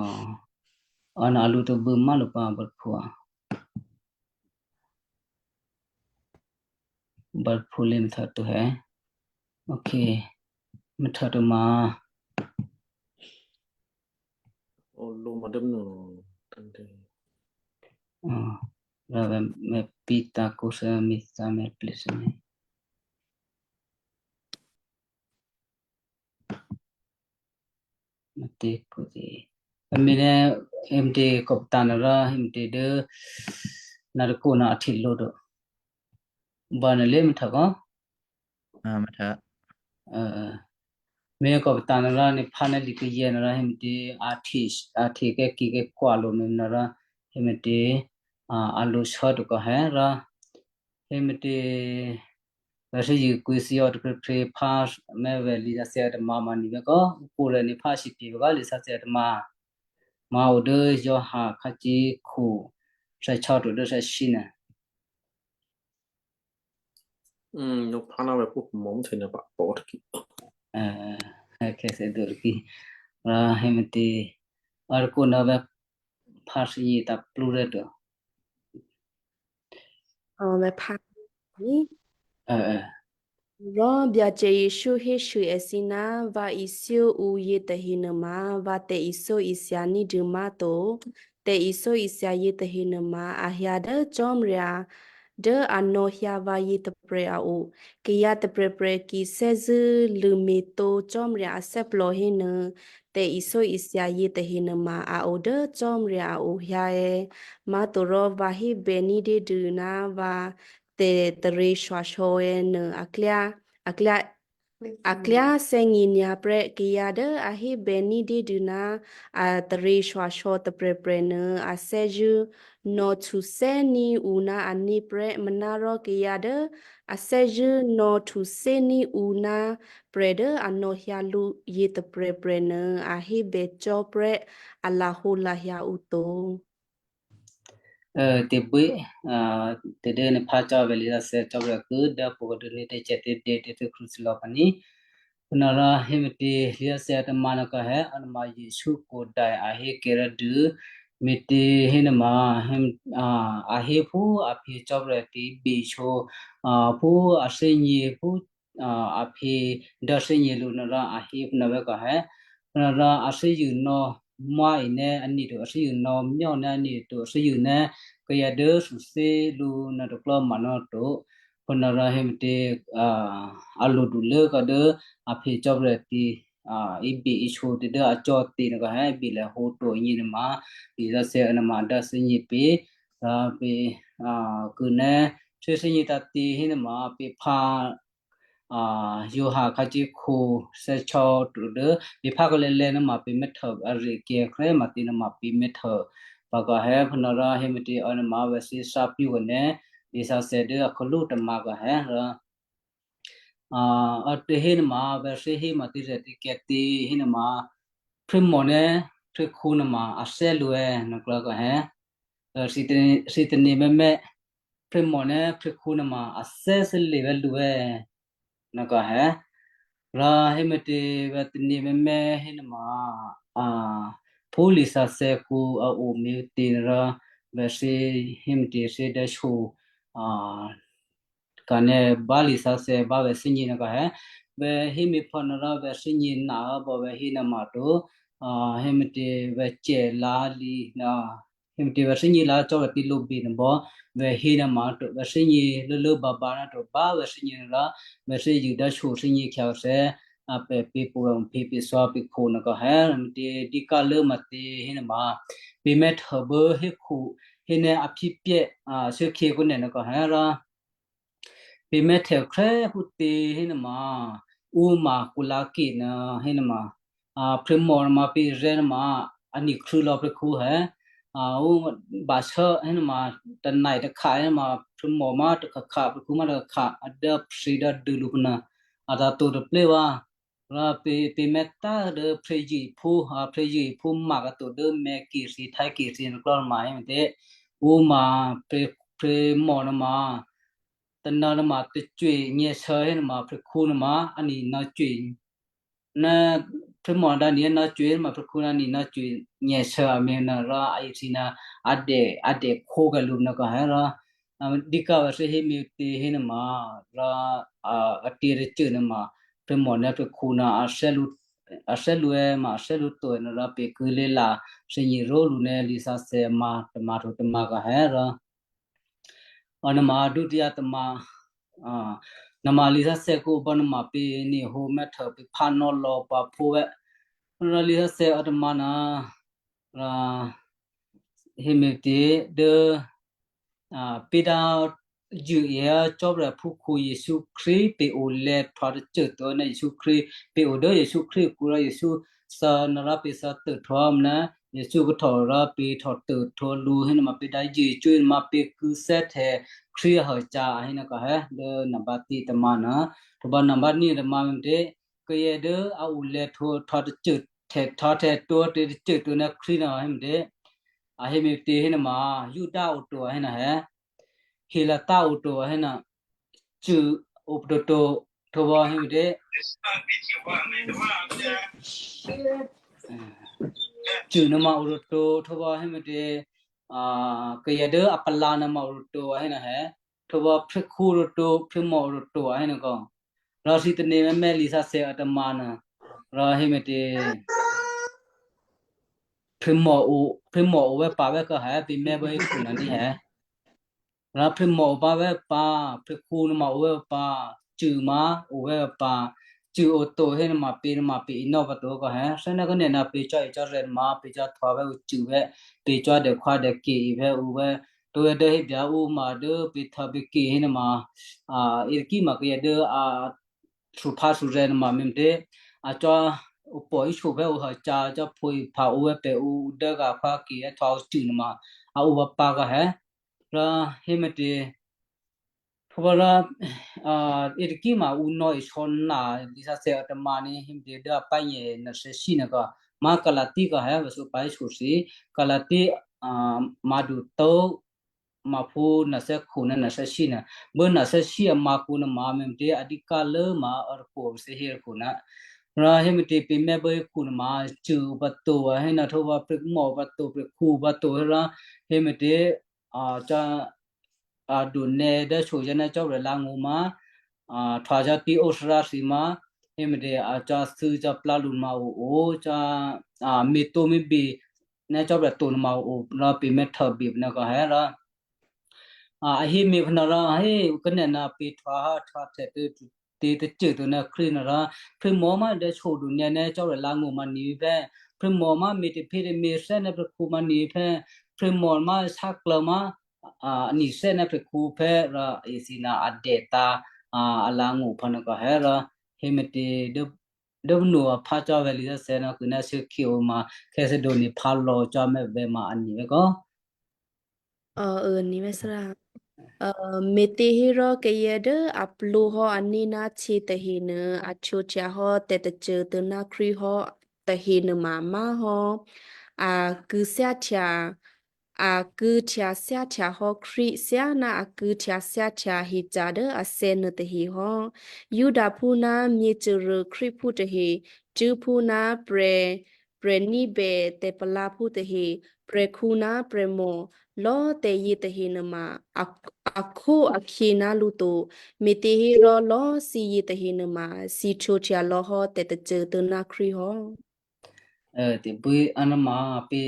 ò, na alu tôbû̌ má̤ lǔ pǎ bòrphù a. Bòrphù lě mèthè to hé. Ok. Mèthè to ma. Ò, lǔ ma dốmnû. Ò, rò vè̤, vè̤ pǐ tǎ̤kǒ thè́ mi thǎ mè̤ plǐ thè́ mi. Mè̤tě kǒ thè́. Vè̤ mi nè̤, hé mè̤tě kòpatano rò, hé mè̤tě dố, na tôkó ná a hte lǒ to. Bò nè̤ lě mèthè kò? A, mèthè. Ò, ò. Mi kòpatano rò, nè̤ phá nè̤ li kayè̌ nè̤ rò, hé mè̤tě a hte, a hte kè́kǐ kè́kwá lǒ nè̤ rò, hé mè̤tě, a, a lǒ shuố̤ to kò hé rò, hé mè̤tě, vè̤ thè́zṳ̂ kwǐ thyě ò tôprè̤prè̤ phá mè̤ vè̤ lisǎsè̌ tômǎ̤ ma ni vè̤ kò, ǔpǒ rè̤ ni phá sǐpye̤ vè̤ kò lisǎsè̌ tômǎ̤. Ma o dố Giovanni khǎcíkhu thè́cò́ to dố thè́sí nè̤. Hmm, nó phá ná vè̤ pó pamò̤ mú htè nè̤ pǎ pò tôkyě. Ò, hé kèsè dû tôkyě. Rò hé mè̤tě, vè̤ kó ná vè̤ phá thǐ nyi ta plú rè́ to. Ò, vè̤ phá ní. Ò, ò. Rò Byacè Jesǔ hésû èthǐ, “Vǎ ithyó ǔ yětahe nuôma vǎ tè̤ithyóithya ní̤dû má̤to. Tè̤ithyóithya yětahe nuôma a hyǎ dố Cò́marya dố a nò̌hyǎ vǎ yětôprè̤ a o. Kayǎ tôprè̤prè̤ ki thè́zṳ̂́ lṳ̂me̤tǒ Cò́marya athè́plò hénuô, tè̤ithyóithya yětahe nuôma a o dố Cò́marya a o hyǎ è̌? Má̤torò vǎ hébè ní̤dyédû ná vǎ tè̤taryěshyosò̌ è̌ nuô a klyá, a klyá, a klyá thè́gně nyǎ prè́. Kayǎ dố a hébè ní̤dyédû ná a taryěshyosò̌ tôprè̤prè̤ nuô, a thè́zṳ̂́ nò̌htuthè́ní̤ ǔ ná ané̤ prè́. Manárò kayǎ dố a thè́zṳ̂́ nò̌htuthè́ní̤ ǔ ná prè̤ dố a nò̌hyǎ lǔ yětôprè̤prè̤ nuô, a hébè cò́ prè́, a lahǒlahya ǔ to.” Ò, tè̤bwí, a, tè̤dố nè̤ phá cò́ vè̤ lisǎsè̌ Cò́marya ki dố pwǒ̤꤮ dû ní tè̤cè̤ tè̤dě tè̤thuô̌ krusu lò̌ pǎ ní. Phúnuôrò hé mè̤tě lisǎsè̌ tômǎ̤ nuô kò hé, a nuôma Jesǔ kǒdai a hé kè̤ rò dû, me̤tě hénuôma, hé, a, a hé phú a phyě Cò́marya tè̤ běshǒ, a, phú a thè́gně phú, a, a phyě dố thè́gně lǔ nuôrò a hé phúnuô vè̤ kò hé. Phúnuôrò a thè́zṳ̂́ nò̌ mwá̤e nè́ aní̤ to, a thè́zṳ̂́ nò̌ myá nè́ aní̤ to, a thè́zṳ̂́ nè́ kayǎ dố thǔthé lǔ nuôtôklò́ ma nò̌ to. Phúnuôrò hé mè̤tě, a, a lodulố kò dố a phyě Cò́marya tè̤, a, ibè ishǒ tè̤ dố a cò́ tè̤ nuô kò hé, bè lèhǒ to nyěnuôma, lisǎsè̌ nuôma dố thè́gně pě, a, pě, a, kû̌ nè́, thè́ thè́gně tǎ̤tě hénuôma pě phá, a, Giovanni khǎcíkhu thè́cò́ to dố pě phá kò̌lè̌lè̌ nuôma pě mèthè, a rè̤kyě khrè́ ma tě nuôma pě mèthè. Pǎ kò hé phúnuôrò hé mè̤tě a nuôma vè̤ thǐ thǎpyǔ kò nè́, lisǎsè̌ dố a khalú tômǎ̤ kò hé rò, a, a tě hénuôma vè̤ thǐ hé ma tě rè̤ tě kyǎ tě hénuôma, phrémò nè́ phrékhǔ nuôma a thè́ lǔ è̌ nuôklò̌ kò hé. Ò, thǐ tane̤, thǐ tane̤ mèmè, phrémò nè́ phrékhǔ nuôma a thè́ thè́lye̤ vè̤ lǔ è̌ nuôkò hé. Rò hé mè̤tě vè̤ tane̤ mèmè hénuôma, a, phú lisǎsè̌ kǔ a o me̤tě nuôrò, vè̤ thǐ hé mè̤tě thǐ dố shyě, a, kò nè́ bá lisǎsè̌ bá vè̤ thè́gně nuôkò hé. vè̤ héme̤phò nò̌ rò vè̤ thè́gně nò̌ bò vè̤ hé nò̌ ma to, a, héme̤tě vè̤ cè̤ lǎ lǐ nò̌, héme̤tě vè̤ thè́gně lǎ cò́ vè̤ tǐ lǒbě nò̌ bò, vè̤ hé nò̌ ma to, vè̤ thè́gně lốlố babǎ nò̌ to, bá vè̤ thè́gně nò̌ rò, vè̤ thè́gně dǎ shyě thè́gně khyǎ vè̤ thè́, a, pè̤ pě pwǒ̤ pě pě thò̌ pě khǒ nò̌ kò hé, héme̤tě dǐ kálố ma tě hé nò̌ ma, pě mè̤ htô bố hékhu, héné a phyépyé̤, a, shuốkhyě kǒ nè̌ nò̌ kò hé rò, pě mè̤ htô khrè́ phútě hé nò̌ ma, ǔ ma kǔlǎkè nò̌ hé nò̌ ma, a, phrémò nò̌ ma pě rè̤ nò̌ ma, a ni̤ khrû̌ lò̌ prékhǔ hé, a, ǔ bashuố̤ hé nò̌ ma, tanai takha hé nò̌ ma, phrémò ma takhakha, prékhǔ ma takhakha, a dố phyě dố dû lǔ pô nò̌, a tǎ̤ to taplé vǎ. Rò pě, pě mè̤ htô dố phrézye̤phú, a, phrézye̤phú ma kato̤ dố mè̤ kèthǐ, thè́ kèthǐ nò̌ klò́ nò̌ ma, hé mè̤tě, ǔ ma pě, phrémò nò̌ ma, tanò̌ nò̌ ma tacwè nyèshuô̌ hé nò̌ ma, prékhǔ nò̌ ma, a ni̤ nò̌cwè, nò̌ phrémò dǎ ni̤ nò̌cwè nò̌ ma, prékhǔ nò̌ ni̤ nò̌cwè nyèshuô̌ a mè̤ nò̌ rò a ithǐ nò̌, a dè, a dè khókyǎ lǔ nò̌ kò hé rò, a, dǐ kálố vè̤ thè́gně héme̤tě hé nò̌ ma, rò, a, a tě tacô nò̌ ma, phrémò nò̌ prékhǔ nò̌ a thè́ lǔ, a thè́ lǔ è ma a thè́ lǔ to è nò̌ rò pě ki lě la, thè́gně ró̤ lǔ nò̌ lisǎsè̌ ma tamǎ to tamǎ kò hé rò, a, nò̌ ma dútyǎ tamǎ, a, nò̌ ma lisǎsè̌ kǔ bò nò̌ ma pě ni̤hǒ mè̤ htô pě phá nò̌ lò̌ pǎ phú vè̤, rò lisǎsè̌ a tamǎ nò̌, rò héme̤tě dố, a, pě dǎ zṳ̂ è hé Cò́marya phúkhǔ Jesǔ Krístu pě o lè̌ htwǒ tacô to nò̌ Jesǔ Krístu, pě o dố Jesǔ Krístu kǔ rò Jesǔ thǎ nò̌ rò pě thǎ tôhtwǒ nò̌, Jesǔ kahtò rò pě htò tôhtwǒ lǔ hé nò̌ ma pě dǎ zṳ̂ è cwí nò̌ ma pě ki thè́htè̌ Krístu a hôcǎ a hé nò̌ kò hé dố nò̌ bǎ tě tamǎ nò̌, htwǒ bǎ nò̌ bǎ ni̤ tamǎ mè̤tě, kayǎ dố a o lè̌ htwǒ, htwǒ tacô, htè, htwǒ htè tǒ tě tacô to nò̌ Krístu nò̌ héme̤tě, a héme̤tě hé nò̌ ma, Juda o to a hé nò̌ hé, Helata o to a hé nò̌, Juda o toto, htwǒ bǎ héme̤tě, Juda nò̌ ma o toto, htwǒ bǎ héme̤tě, a, kayǎ dố a palǎ nò̌ ma o toto a hé nò̌ hé, htwǒ bǎ phrékhǔ toto, phrémò o toto a hé nò̌ kò, rò thǐ tane̤ mè̤ mè̤ lisǎsè̌ a tamǎ nò̌, rò héme̤tě, phrémò o, phrémò o vè̤ pǎ vè̤ kò hé pě mè̤ bố hékhu nò̌ ní hé. Rò phrémò o pǎ vè̤ pǎ, phrékhǔ nò̌ ma o vè̤ pǎ, Juda ma o vè̤ pǎ, Juda o to hé nò̌ ma pě nò̌ ma pě inò̌ pǎ to kò hé, thè́ nò̌ kò nè̌ nò̌ pě cò́ e cò́ rè̌ nò̌ ma pě cò́ htwǒ vè̤ o Juda vè̤, pě cò́ dèkhwá dèkè e vè̤ o vè̤, to vè̤ dố hébya̤ ǔ ma dố pě htô pě kè hé nò̌ ma, a, ètakhǐ ma kayǎ dố a suphǎ surè̤̌ nò̌ ma mè̤tě, a cò́ o pò íshò vè̤ o hôcǎ cò́ phǒ iphǎ o vè̤ pè o dố gǎ khwá kè èhtwǒ o Juda nò̌ ma, a o pǎ pǎ kò hé, rò héme̤tě, htwǒ bǎ rò, a, ètakhǐ ma ǔ nò̌ e sò̌ nò̌ lisǎsè̌ a tamǎ ní héme̤tě dố a pǎ nyè nò̌ thè́shyé nò̌ kò, ma Galati kò hé vè̤ sǒ pǎ íshò thǐ, Galati, a, ma du tǒ, ma phú nò̌ thè́khu nò̌ nò̌ thè́shyé nò̌, bố nò̌ thè́shyé a ma kǔ nò̌ ma mè̤tě a dǐ kálố ma a rôkò thè́ hé rôkò nò̌, rò héme̤tě pě mè̤ bố hékhu nò̌ ma Juda o pǎ to a hé nò̌ htwǒ bǎ phrémò o pǎ to, phrékhǔ o pǎ to hé rò, héme̤tě, a, cò́, a, du nè̌ dố shyě nò̌ Cò́marya lǎ̤ngó̤ ma, a, htwǒ cò́ tǐ ó tháráthwi ma, héme̤tě a cò́ thû́ cò́ plá lǔ ma o o, cò́, a, me̤tǒ me̤bè nò̌ Cò́marya to nò̌ ma o o, rò pě mè̤ htô bě nò̌ kò hé rò, a, a héme̤ phè̌ nò̌ rò, hé, kènè̌ nò̌ pě htwǒ há htwǒ htè tě tacô to nò̌ Krístu nò̌ rò, phrémò ma dố shyě du nè̌ nò̌ Cò́marya lǎ̤ngó̤ ma nì̤ phè̌, phrémò ma me̤ taphǐ tamě thè́ nò̌ prékhǔ ma nì̤ phè̌, phrémò ma sáklǒ ma, a, nì̤ thè́ nò̌ prékhǔ phè̌ rò, ètakhǐ nò̌ a dètǎ̤, a, a lǎ̤ngó̤ phè̌ nò̌ kò hé rò, héme̤tě dố dốnú a phá cò́ vè̤ lisǎsè̌ nò̌ kû̌ nò̌ shuốkhyě o ma, kè́thè́dǒ nè̌ phá lò̌ cò́ mè̤ vè̤ ma a nì̤ vè̤ kò. Ò, ò, nì̤ vè̤ thárá. Ò, me̤těhérò kayǎ dố a plwǒ hò́ ané̤ ná htyě tahenuô, a htwǒhtya hò́ tè̤tôcô to ná Krístu hò́ tahenuô ma má̤hò́. A kû̌thyáhtya, a kû̌htya thyáhtya hò́ Krístu thyáná a kû̌htya thyáhtya hyeca̤ dố athè̌ nuôtahe hò́. Judaphú ná myěcôruô Krístuphú tahe, Juphú ná prè̤, prè̤ ní̤bè tè̤palǎphú tahe, prè̤khǔ ná prè̤mò, lò̌꤮ tè̤ yětahe nuôma a-, akhóakhye ná lǔ to, me̤těhérò lò̌꤮ thǐ yětahe nuôma thǐ htwǒhtya lò̌hò́ tè̤tôcô dố ná Krístu hò́. Ê, tebwí anama pe,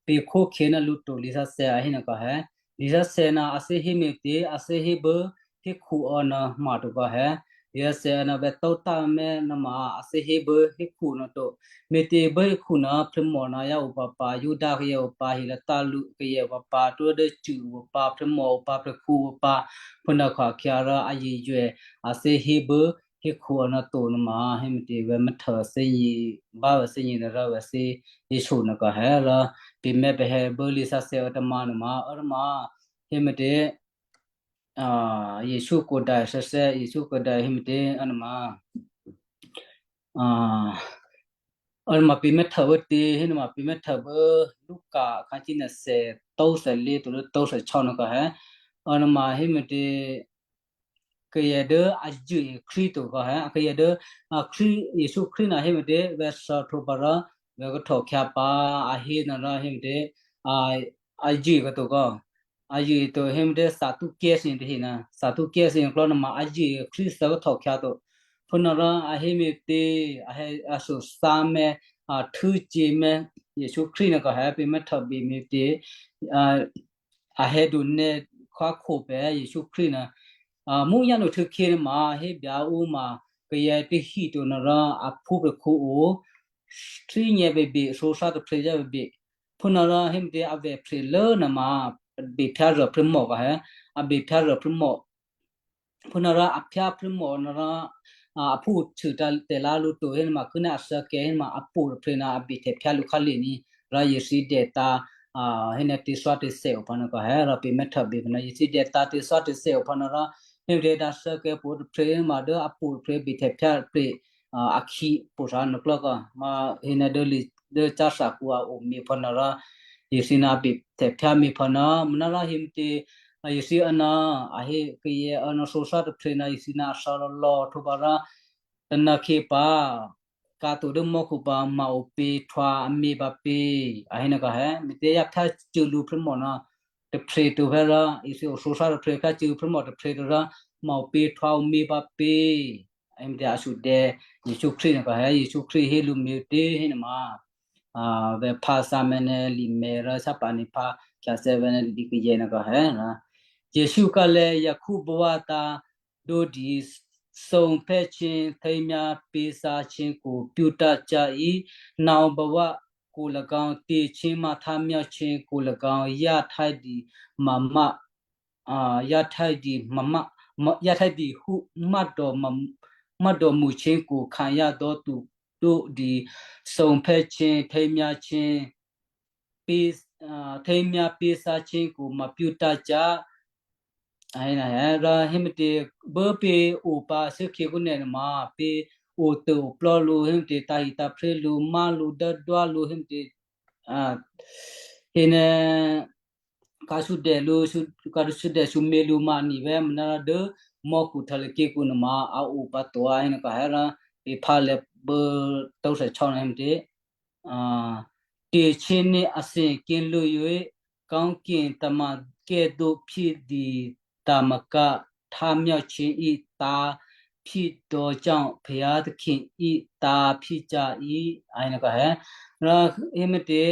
pe khókhye ná lǔ to lisǎsè̌ a hé nuôkò hé. Lisǎsè̌ ná a thè́ hé me̤tě, a thè́ hé bố hékhu ò nuô ma tokò hé. Lisǎsè̌ ná bè tótá mè́ nuôma a thè́ hé bố hékhu nuô to. Me̤tě bố hékhu nuô, prè̤mò ná yá o pǎpǎ, Juda kayǎ o pǎ, Helena kayǎ o pǎpǎ, tuố̤dố cû o pǎ, prè̤mò o pǎ, prè̤khǔ o pǎ, phúnuô khwakhyǎ rò a ye̤yuè, a thè́ hé bố hékhu ò nuô to nuôma, héme̤tě vè̤ mèthè thè́gně, bá vè̤ thè́gně nuô rò vè̤ thè́ Jesǔ nuôkò hé rò, pimè̤ pè̤ hé bố lisǎsè̌ ôtama nuôma, ôtama, héme̤tě, a, Jesǔ kòdaǐ thè́thè́, Jesǔ kòdaǐ héme̤tě, ôtama, a, ôtama pimè̤thè bố tě, hénuôma pimè̤thè bố Luka akhácínathè tóthèlé to dố tóthèsò́ nuôkò hé, ôtama héme̤tě, kayǎ dố a zṳ̂́e Krístu to kò hé, kayǎ dố, a, Krístu, Jesǔ Krístu nuô héme̤tě, vè̤ thè́htwǒ pǎ rò, vè̤ kahtòkhyǎ pǎ, a hé nuô rò héme̤tě, a, a zṳ̂́e kòto kò. A zṳ̂́e to héme̤tě Sadukia thǐ tahe nuô, Sadukia thǐ nuôklò́ nuôma a zṳ̂́e Krístu thè́ kahtòkhyǎ to. Phúnuô rò a hé me̤tě, a hé, a thè́zò̤ mè́, a htû́cyě̤ mè́, Jesǔ Krístu nuôkò hé pimè̤thè bě me̤tě, a, a hé dǔnè́ khwákho pè̤ Jesǔ Krístu nuô. A, mǔ yánuô htuô̌khyě nuôma, a hé byǎ ǔ ma kayǎ tahe to nuô rò, a phúprè̤khǔ o, thínyè̌ bèbè, thǒthá taphryě yá bèbè. Phúnuô rò héme̤tě a vè̤ phre lố nuôma, a bephyáruô prè̤mò kò hé, a bephyáruô prè̤mò. Phúnuô rò a phyá prè̤mò nuô rò, a, a phúhtû̌ tǎ tè̤lǎ lǔ to hénuôma, khuốná a thè́kè̤ hénuôma, a po taphryě nuô a bethèphyá lǔ khǎlé̤ ni. Rò Jesǔ dètǎ̤, a, hénuô tè̤swá tè̤sè o pǎ nuôkò hé, rò pimè̤thè bě pǎ nuô, Jesǔ dètǎ̤ tè̤swá tè̤sè o pǎ nuô rò, héme̤tě dǎ thè́kè̤ po taphryě hénuôma dố a po taphryě bethèphyá taphryě, a, akhǐ po̤ thǎ nuôklò́ kò, ma hénuô dố li, dố cáthakǔ a o me̤ pǎ nuô rò, Jesǔ nuô a bethèphyá me̤ pǎ nuô, manárò héme̤tě, a, Jesǔ aná, a hé kayǎ aná thǒthá taphryě nuô Jesǔ nuô a thǎ lò̌lò̌ htwǒ pǎ rò, tônakhyě pǎ, ka̤to dố mò́khu pǎ ma ǔpě htwǎ a měbǎ pě, a hé nuôkò hé, me̤tě yá phyácuô̌ lǔ prè̤mò nuô taphryě to phè̌ rò, Jesǔ o thǒthá taphryě phyácuô̌ prè̤mò taphryě to rò, ma ǔpě htwǎ ǔ měbǎ pě, a hé me̤tě a sudè, Jesǔ Krístu nuôkò hé, Jesǔ Krístu hé lǔ me̤tě hénuôma, a, vè̤ phǎ thǎmè̤̌ nè̤ limè̤ rò sápa̤ nè̤ phǎ khyǎthè̌ vè̤ nè̤ li kayǎ nuôkò hé, a, Jesǔ kálè̌ Yakobo vǎtǎ̤ dǒdǐ, ส่งแพทย์เช็ง เทยาพิบาลเช็ง ကို ပြုတ်တတ်ကြ၏။ နောင်ဘဝကို ၎င်း သေခြင်းမှ ထမြောက်ခြင်းကို ၎င်း ရထိုက်သည်မမ အာ ရထိုက်သည်မမ မ ရထိုက်သည်ဟု မှတ်တော်မ မှတ်တော်မူခြင်းကို ခံရသောသူတို့သည် စုံဖက်ခြင်း၊ ထိမ်းမြားခြင်း၊ ပေး အာ ထိမ်းမြားပေးစားခြင်းကို မပြုတတ်ကြ။ အဲ ရဟိမတေ ဘိပ့အိၣ်ပာ် အစုၣ်ခီၣ်ကနဲၣ်နမး ပ့အိၣ်တုၤအိၣ်ပျီလူ ဟိမတေ တၢ်ဟံၣ်တၢ်ဖျေးလူ မါလူ ဒၢဒွါလူ ဟိမတေ အာ ဟိနဲ ကါဆူဒဲးလူ ကါဆူဒဲးဆူမ့ၢ်လူမး နံၣ်ဝဲမနါရ ဒၢ မီၢ်ကူၣ်ထၢၣ်လက့ကူၣ်နမး အအိၣ်ပာ်တုၤ ဟိနကဟဲရ ပ့ဖးလဲၣ် ဘၢ တုံးသဲးဆီန ဟိမတေ အာ တေခြင်းနှင့် အစဉ်ကင်းလွတ်၍ ကောင်းကင်တမန်ကဲ့သို့ ဖြစ်သည်သာမက ထမြောက်ခြင်း၏ သားဖြစ်သောကြောင့် ဘုရားသခင်၏ သားဖြစ်ကြ၏။ အဲ နကဟဲ ရ ဟိမတေ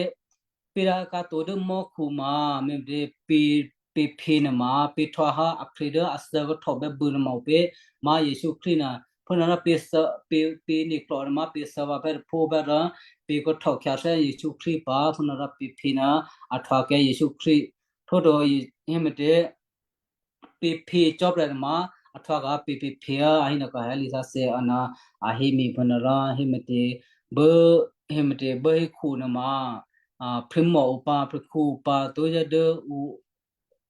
ပေရကာတိုဒမီၢ်ခူမး မ့မ့ၢ် ပေ ပေဖေနမး ပေထွာဟါ အဖျေဒၢ အသၢကထီၣ်ဘဲဘုနမး ပေ မါယေရှုခရစ်န ဖုနရ ပေသ ပေ ပေနေကျိာ်နမး ပေသၢဝါဖဲတဖိဖဲရ ပေကထီၣ် ချာသဲယေရှုခရစ်ပၢ် ဖုနရ ပေဖေန အထွာကဲယေရှုခရစ် ထိၣ်တ ဟိမတေ ပေဖေကၠီပြဲနမး အထွာက ပေ ပေဖေ အဟိနကဟဲလီသးစဲအန အဟိမီဖုနရ ဟိမတေ ဘၢ ဟိမတေ ဘၢဟိခူနမး အာ ဖျေမော်အိုပါ ဖျေခူအိုပါ တိုးရဒၢ အို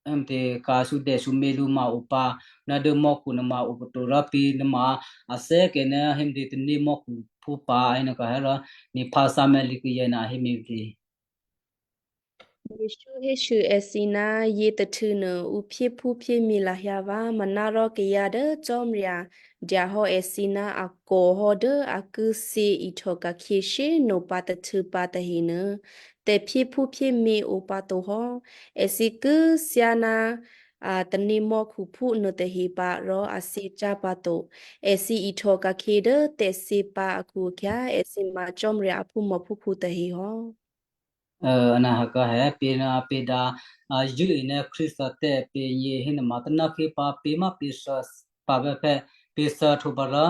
ဟိမတေ ကာဆူဒဲဆူမ့ၢ်လူမးအိုပါ နဒၢမီၢ်ခူနမးအိုပတိုရပီနမး အစဲကဲန ဟိမတေ တန့ၢ်မီၢ်ခူဖူပါ အဟိနကဟဲရ နေဖါစၢ်မဲလီကယဲန ဟိမတေ Jesǔ hésû èthǐ ná yětôhtû̌ nuô ǔ phyéphúphyémyě̤ lahyǎ vǎ, manárò kayǎ dố Cò́marya dya hò́ èthǐ ná a kò hò́ dố a ki thyě ihtò ka̤khyě shyé꤮ nopǎ tôhtû̌ pǎ tahenuô, tè̤phyéphúphyémě o pǎ to hò́. Èthǐ ki thyáná a tanémò́khuphú nuôtahe pǎ rò a thyěcyá̤ pǎ to. Èthǐ ihtò ka̤khyě dố tè̤thyě pǎ akhu-akhyǎ, èthǐ ma Cò́marya a phúmòphúkhǔ tahe hò́. Anahakha hé pě ná pě dǎ a zṳ̂́e ná Krístu tè́ pě nyě hénuôma tanákhé pǎ pě má pě thǎ pǎ bè́phè́ pě thǎhtǔ pǎ rò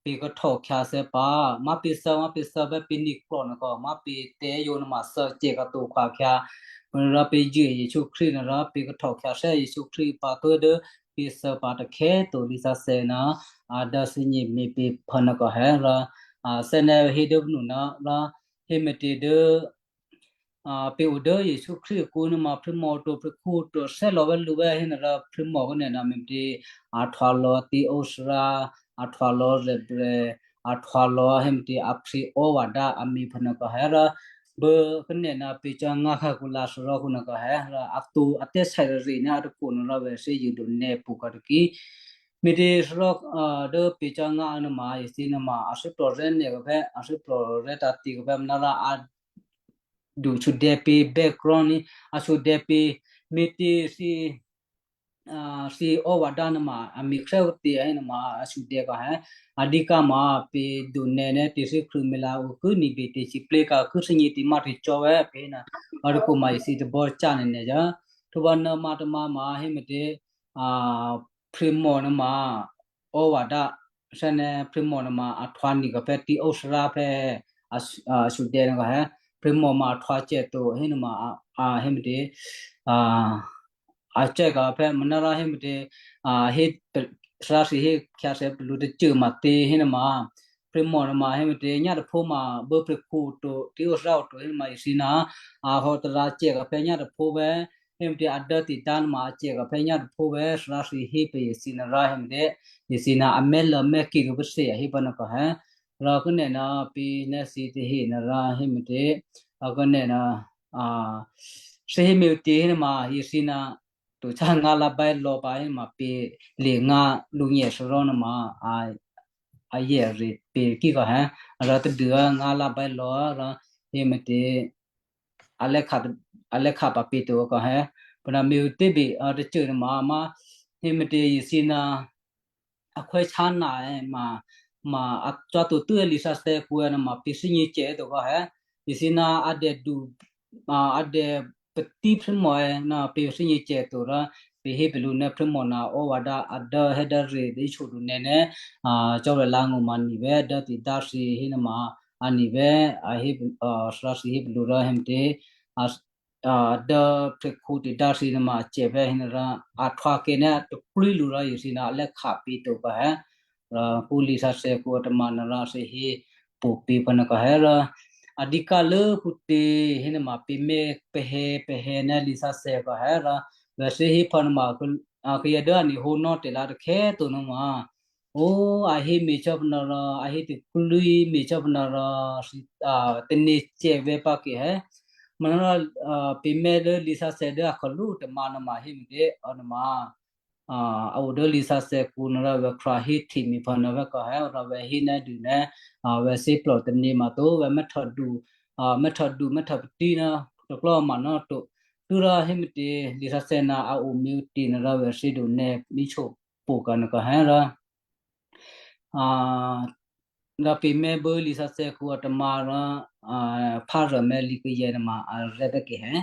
pě kahtò khyǎthè̌ pǎ má pě thǎ má pě thǎ bè́ pě niklò̤ nòkò má pě tè̤́yǒ nuôma thǎ cèka̤ to khwakhyǎ. Rò pě zṳ̂́e Jesǔ Krístu nuô rò pě kahtò khyǎthè́ Jesǔ Krístu pǎ tuố̤ dố pě thǎ pǎ takhè̌ to lisǎsè̌ ná a dǎ thǐnye me̤ pě phǎ nòkò hé rò a thè́nè̤ hé dố nu ná rò hé me̤tě dố a pě o dố Jesǔ Krístu akǔ nuôma phrimò to, prikhǔ to, thè́lò̌ bè́ lǔ bè́ hénuôrò phrimò kò́ nè̤ ná me̤tě a htwalò̌ tǐ ó thárá, a htwalò̌ rèbrè, a htwalò̌ héme̤tě a phriǒ vǎ dǎ a me̤ phè̌ nòkò hé rò bố kò́ nè̤ ná pě cò́ ngá khǎkǔ lǎ thárá kǔ nòkò hé rò a to a tè́sè̌ rare ná a takwo nuôrò vè̤ thǐ yědu nè̌ pṳ kò́ tôkì. Me̤tě thárá dố pě cò́ ngá nuôma ethǐ nuôma a thè́plò rè́ nè̤ kò́ phè̌, a thè́plò rè́ tǎ̤tě kò́ phè̌, mná rò a du sudè̌ pě background ní a sudè̌ pě me̤tě thǐ, a, thǐ ó vǎ dǎ nuôma a me̤ khrè́ ǔtě a hé nuôma a sudè̌ kò́ hé. A dǐkà ma pě du nè̌ nè̌ tè̤thû́ krṳ̂̌mila ǔ ki ní̤bè tè̤sǐplé̤ kà ki thè́gně tǐ má tè̤cò́ wè́ pě hé nuô. Vǎ rû̌ kǔ ma ethǐ tabò́ cá nè̌ nè̌ yá. Htwǒ vǎ nuô̌ ma tǎ ma ma hé me̤tě, a, phrimò nuôma ó vǎ dǎ, thè́nè̌ phrimò nuôma a htwǎ ni̤ kò́ phè̌ tǐ ó thárá phè̌, a, a sudè̌ nuôkò́ hé. Phrimò ma a htwǎ cèka̤ to hé nuôma a, a hé me̤tě, a, a cèka̤ phè̌ mná rò hé me̤tě, a hé thárá thǐ hé khyǎthè̌ plu tacô ma tě hé nuôma. Phrimò nuôma hé me̤tě nyá taphó ma bố prikhǔ to, tǐ ó thárá o to hé nuôma ethǐ ná a hò tarǎ cèka̤ phè̌ nyá taphó vè́, hé me̤tě a dố ti̤dá nuôma a cèka̤ phè̌ nyá taphó vè́, thárá thǐ hé pě ethǐ nuô rò hé me̤tě, ethǐ ná a mè́lǎ mè́kí rû̌ pô thǐ a hé pǎ nuôkò́ hé. Rò kò́ nè̌ ná pě nè̌ thǐ tahe nuô rò hé me̤tě, a kò́ nè̌ ná, a, thǐ hé me̤tě hé nuôma ethǐ ná tuô̌ cá ngá lá báyě lò̌ pǎ hé nuôma pě lye̤ ngá lǔnyè thárá nuôma a, a yè rè pě kí kò́ hé. Rò tadû ngá lá báyě lò̌ rò hé me̤tě, a lè́ khǎ, a lè́ khǎ pǎ pě to kò́ hé. Pwǒ̤ ná me̤tě bě, a, tacô nuôma má hé me̤tě ethǐ ná a khwè́ chá na è ma, ma a cò́ to tuố̤ lisǎsè̌ kǔ è nuôma pě thè́gně cè to kò́ hé. Ethǐ ná a dèdu, a, a dè patí phrímò è ná pě thè́gně cè to rò pě hé pè lǔ ná phrímò ná ó vǎ dǎ a dố hé dố re dố í so du nè̌ nè̌, a, cò́ rè lá ngó̤ ma nì̤ vè́ dố ti̤dá thǐ hé nuôma a nì̤ vè́ a hé, a, thárá thǐ hé pè lǔ rò hé me̤tě, a, a, dố phrikhǔ ti̤dá thǐ nuôma a cè vè́ hé nuô rò a htwǎ kè̌ ná taklwí lǔ rò ethǐ ná a lè́ khǎ pě to pǎ hé. Rò pwǒ̤ lisǎsè̌ kǔ a tǎ ma nuô rò thǐ hé pwǒ̤ pě pǎ nuôkò́ hé rò a dǐkà lố phútě hé nuôma pě mè́ pèhè̌ pèhè̌ ná lisǎsè̌ kò́ hé rò vè̤ thǐ hé pǎ nuôma, a, kayǎ dố a nè̌ hǒnò́ tè̤lǎ takhè̌ to nuôma ó, a hé me̤ cò́ pǎ nuô rò a hé taklwí me̤ cò́ pǎ nuô rò thǐ, a, tane̤ cè vè́ pǎ kè̌ hé. Manárò, a, pě mè́ dố lisǎsè̌ dố a khòlú tǎ ma nuôma hé me̤tě, a, nuôma, a, a o dố lisǎsè̌ kǔ nuô rò vè̤ khrǎ hé hte me̤ pǎ nuô vè́ kò́ hé rò vè̤ hé ná dû ná, a, vè̤ thíplò tane̤ ma to vè̤ mè́htòdu, a, mè́htòdu mè́htòpatí ná taklò́ ma nuô to. Tû́rò hé me̤tě lisǎsè̌ ná a o me̤ ǔtě nuô rò vè̤ thǐ du nè̌ mí so pwǒ̤ kǎ nuôkò́ hé rò, a, rò pě mè́ bố lisǎsè̌ kǔ a tǎ ma rò, a, phárô mè́ lǐ kayǎ nuôma a rè́ pè́ kè̌ hé.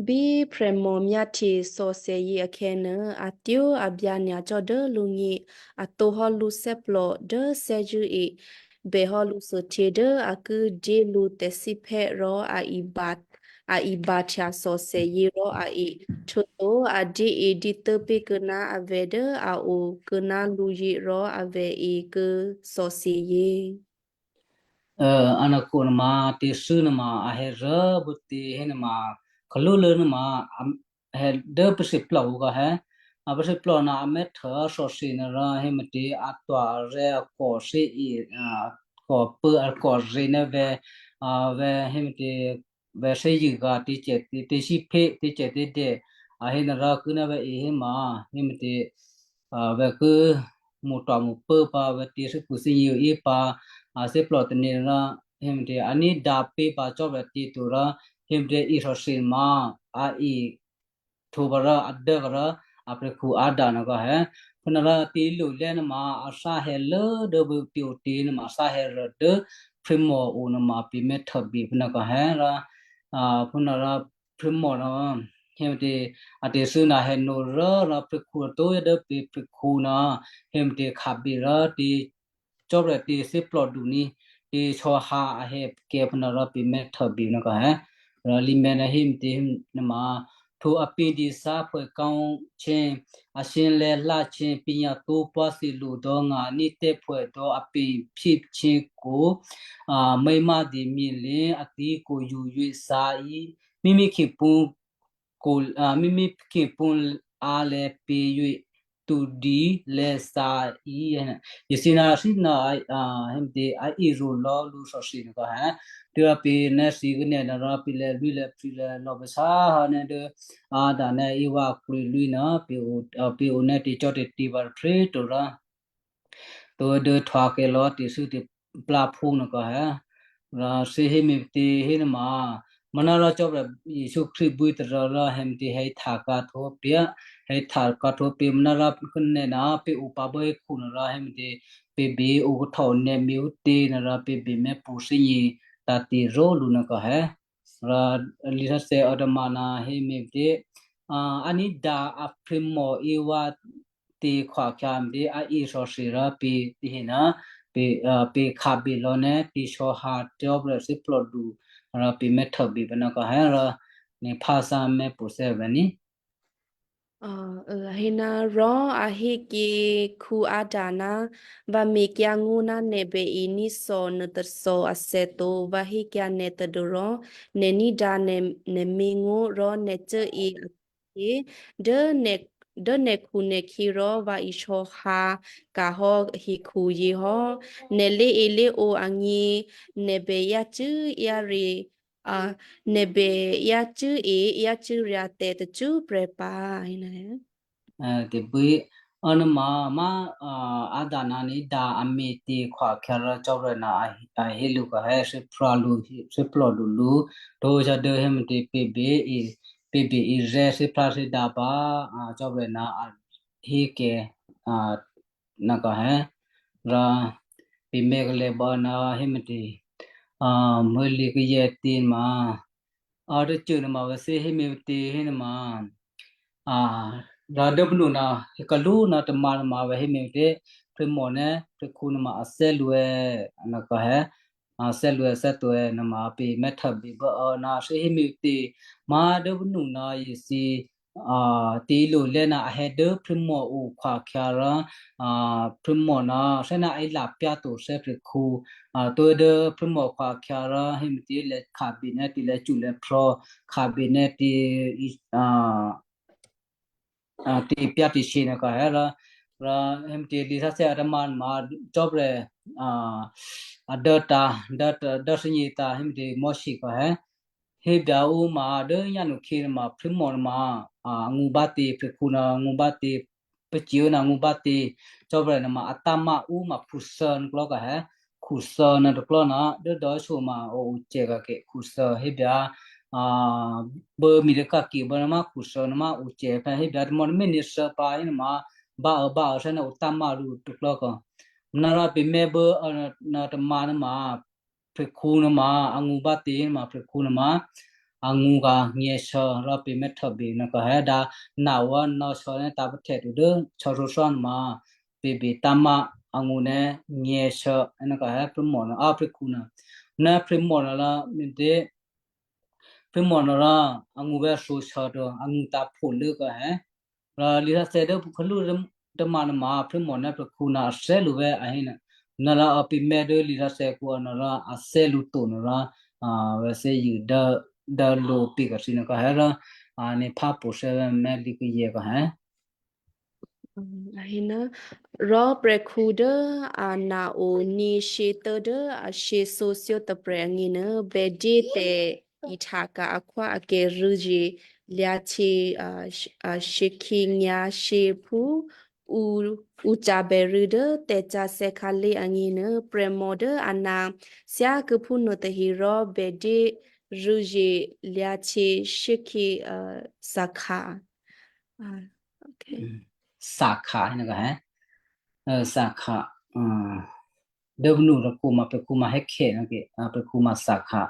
Bí prè̤mò myáhtye thòthèyě akhè̌nuô, a tyó̤ a byǎ nyacò́ dố lǔgně, a tǒhò́ lǔthè́plò dố thè́zṳ̂́e, bèhò́ lǔthuôhtyě dố a ki dyé lǔ tè̤thíphè́ rò a iba, a ibahtya thòthèyě rò a e. Htuô̌to a dyé e dǐtû́ pé̤ kuô̌ ná avè̤ dố a o kuô̌ ná lǔyě rò avè̤ e kuô̌ thòthèyě. Aa, a nò̌kǔ nuôma tè̤thû́ nuôma a hè̌ rû̌ bǔtě hé nuôma, kalú lố nuôma, a hè̌ dố pèsè plòkǔ kha hè̌. A pèsè plò ná a mè́htô thòthè nuô rò hé me̤tě a twa arè́ a kò thí i, a kò pû́ a kò rě ná vè̤, a vè̤ hé me̤tě vè̤ thè́zṳ̂ gǎ tè̤cè tè̤, tè̤síphè́ tè̤cè tè̤dè. A hé nuô rò kû̌ ná vè̤ e hé ma, hé me̤tě, a vè̤ ki mṳtwa mupô pǎ vè̤ tè̤thû́khu thímí pǎ, a thíplò tane̤ rò hé mè̤tě, a ní̤dǎ pé̤ pǎ Cò́marya tě to rò, hé mè̤tě, isòsè ma a e htwǒ pǎ rò a dố pǎ rò a prè̤khǔ Adam nò̌kò hé. Phúnuôrò tǐ lulè́ nuôma a thá hè̌ lố dố vǐ̤ tě o tě nuôma a thá hè̌ rò dố phrémò o nuôma pě mè̤ htòbye phúnuôkò hé rò, a, phúnuôrò phrémò rò, hé mè̤tě, a tè̤thû́ na hè̌ nǒ rố rò prè̤khǔ tǒ dố pě prè̤khǔ nuô, hé mè̤tě, khabye rò tě Cò́marya tě thíplòdu ní, tě sò̌hǎ a hè̌ kè̌ phúnuôrò pě mè̤ htòbye nò̌kò hé. Rò lǐmè̤ nuô hé mè̤tě nuôma, htwǒ apě̤disá phuô̌kǎ cè̤́, asǐlè̤̌ hlá cè̤́, pě̤nyatǒ pwáthye lo dò̌ nga̤ ní tè́phwè̌ dò̌ apě̤ phyé cè̤́ kwo̤, a, mé̤má dye myělě, atǐ̤ kwo̤ yuye̤ sǎ í, mǐmí khepǔ kwo̤, a, mǐmí khepǔ a lè̌ pě̤ yue, tudi lè̌ sǎ í, yěthǐ na thína, a, hé mè̤tě, a irò lò̌ lǔ thòthǐ nò̌kò hé. Tuô̌ pě nè̤ thǐ kè́ nè̤ nuôrò pě lè̌ lwǐ lè̌ phrǐ lè̌ lò̌ pahǎ hò́ nè̤ dố Adam nè̤ Eva klwǐ lwǐ nuô, pě o, a, pě o nè̤ tě cò́ tě tě pǎ tôphrě to rò, to dố htwǎkè̌ lò̌ tè̤thû́ tè̤plá phú nò̌kò hé. Rò thǐ hé mè̤tě hé nuôma, manárò Cò́marya Jesǔ Krístu bwí tôrò̤ rò hé mè̤tě, hé htaka̤ htwǒ pě, hé htaka̤ htwǒ pě, manárò nè̤ ná pě o pǎ bố hé khunuô rò hé mè̤tě, pě bě o kahtò nè̤ mě ǔtě nuôrò pě bě mè̤ pṳ̌thímí tǎ̤tě ró̤lǔ nò̌kò hé. Rò lǐsǎsè̌ otoma na hé mè̤tě, a, a ní̤dǎ a phè̌mò Eva tě khwakhyǎ mè̤tě, a iròsè rò pě tahe ná pě, a, pě khabye lò̌ nè́ pě sò̌hǎ Cò́marya thíplòdu rò pě mè̤ htòbye pǎ nò̌kò hé rò nè̤ phásá mè̤ pṳ̌thè́ vè̤ ní. Ò, ò, a hé ná, rò a hé kyě Adam ná, vǎ mekyǎ ngó̤ ná nè̤ bè iní̤ thò nuôtôthò athè̌ to, vǎ hékyǎ nè̤ tadû́rò nè̤ ní̤dǎ nè̤, nè̤mě ngó̤ rò nè̤ cuốe akhǎlé̤ dố nè̤, dố nè̤khunè̤khyě rò vǎ isò̌hǎ ka̤hò́ hekhuyě hò́. Nè̤ lé̤elé̤ǒ agně, nè̤ bè yácû́ yáre, a, nè̤ bè yácû́e yácû́ryǎ tè̤ tacṳ́prè̤ pǎ, hé ná, a, tebwí, a, nuôma, má, a, Adam ná ní̤dǎ a me̤tě khwakhyǎ rò Cò́marya ná a, a hé lǔ kò hé thíphrá lǔ, thíplòdu lǔ, htwǒ hyǎ dố hé mè̤tě pě bě i, pě bě irè̤ thíphrá thídǎ pǎ, a, Cò́marya ná a hé kè̌, a, nò̌kò hé. Rò pě mè̤ kalè̌ bǎ ná hé mè̤tě, a, meuli̤ kayè̌ tě ma, a, tacṳ́ nuôma vǎ thǐ hé mè̤tě hé nuôma, a, rò dố bǔnu ná hé kalú ná tôma nuôma vǎ hé mè̤tě, phè̌mò nè́ phè̌khǔ nuôma a thè́ lǔ è, nò̌kò hé, a, thè́ lǔ è, thè́ to è nuôma pě mè̤ htòbye bố, a, ná thǐ hé mè̤tě, má dố bǔnu ná yěthǐ, a, tǐ lulè́ ná a hè̌ dố phè̌mò o khwakhyǎ rò, a, phè̌mò ná thè́ ná a ilapyá̤ to thè́ phè̌khǔ, a, tuố̤ dố phè̌mò khwakhyǎ rò hé mè̤tě lè̌ khabye nè́ tǐ lè̌ cṳ́ lè̌ phrò̌, khabye nè́ tǐ, a, a, tǐ pyá̤ tǐ shyě nò̌kò hé rò, rò hé mè̤tě lǐsǎsè̌ otoma ma Cò́marya, a, a dố tǎ, dố, dố thímí tǎ hé mè̤tě Mosè kò hé, hé byǎ ǔ ma dố nyánukhǐ nuôma phè̌mò nuôma, a, angǔ bátě, phè̌khǔ ná angǔ bátě, pacè̤̌ ná angǔ bátě, Cò́marya nuôma a tǎ̤má ǔ ma khuthô nuôklò̤́ kò hé, khuthô nuôtôklò̤́ ná dố dò̌shyo ma o, ocè̤ kake khuthô hé byǎ, a, bố mi dố kake bố nuôma khuthô nuôma ocè̤ phè̌ hé byǎ tamò̤́ nuôma thô pǎ hé nuôma, bá ò, bá ò, thè́ ná o tǎ̤má lǔ tôklò̤́ kò. Manárò pě mè̤ bố, a, nuôtôma nuôma, phè̌khǔ nuôma, angǔ bátě nuôma phè̌khǔ nuôma, angǔ kò nyě̤shuô rò pě mè̤ htòbye nò̌kò hé dǎ, ná wǎ nò̌shuô nè́ tǎ pahte to dố shuô̌shuô̌ nuôma, pě bě tǎ̤má angǔ nè́ nyě̤shuô, nò̌kò hé phè̌mò nuô, a, phè̌khǔ nuô, nè́ phè̌mò nuô rò, mè̤tě, phè̌mò nuô rò, angǔ vè̤́ thǒshuô to, angǔ tǎ̤phǒ lốkò hé, Rò lǐsǎsè̌ dố pǔ khalú tôma nuôma phè̌mò nè́ phè̌khǔ ná a thè́ lǔ vè̤́ a hé nuô. Nuôrò a pě mè̤ dố lǐsǎsè̌ kǔ a nuôrò a thè́ lǔ to nuôrò, a, vè̤́ thè́ yû dố, dố lǔ pě kò thǐ nuôkò hé rò, a, nè̤ phá pṳ̌thè́ vè̤́ mè̤ lǐ kayè̌ kò hé. A hé ná, rò prè̤khǔ dố a na o nyě̤shyě tố dố a shyěthuô̌thyó tôprè̤ agněnuô, bèdé tè̤ ihtaka̤ akhwá akè̤ rû̌zye lyǎhtyě, a, a, shyěkhǐ nyǎ shyě phú ǔ, ǔ ca̤bè rû̌ dố tè̤sǎsè̌ khǎlé̤ agněnuô, prè̤mò dố a na thyákuô̌ phúnuô tahe rò bèdé rû̌zye lyǎ̤htyě shyékhyě, uh, sakha. Ah, okay. อืม sakha 那个 eh? 呃，sakha, 嗯， dố vnu rokoma pekuma hekhe nake, a, pekuma sakha.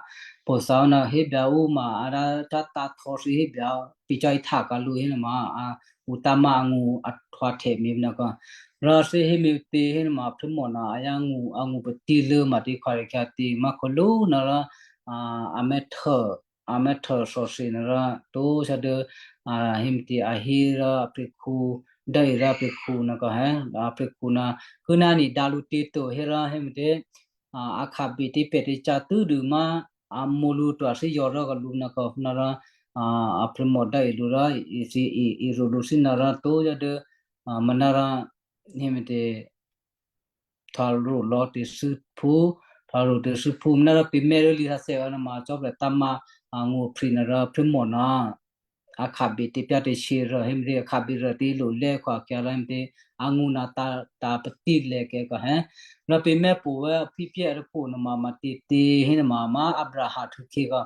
Posao na hébya ǔ ma a dá, dá tǎ̤htò̌ thǐ hébya, pi cò́ ihtaka̤ lǔ hénuôma, a, utama angṳ ahtwǎhtè me̤ nako. Rò thǐ héme̤tě hénuôma, phrû́mò na a yá ngṳ, angṳ patílố ma tě khwarikhya tě, má̤khǒlú na rò, a, a mè̤htô, a mè̤htô thòthè na rò, tó sá dố, a, héme̤tě a hé rò, a prekhu, dố irá prekhu nako, he, a prekhu na, kû́ná ni dǎ lǔ tě to hérò, héme̤tě, a, a khabe tě pè̤ tě cǎ tû́dû má a mǒ lǔ to a thíyò̌ rò kalǔ nako, na rò, a, a phrû́mò dố ilǔ rò, i, i, i, irǒ lǔ thína rò tó yá dố, a, manárò, héme̤tě, htò̌ro̤ lò̌ tè̤thû́ phú, htò̌ro̤ tè̤thû́ phú, manárò pemè̤ dố lǐ sǎsè̌ ná ma Cò́marya tǎ̤mǎ, a, ngṳ phû na rò phrû́mò na, a khabe tě pyá tě shyě rò, héme̤tě, a khabe rò tě lo lè́ khwakhyǎ rò, héme̤tě, angṳ na tǎ, tǎ patílè̤ kè̌ kò, he. Rò pemè̤ po vè́ phípyé rû̌pho numa ma tě tě hénuôma, má Abraham htû̌khyě kò.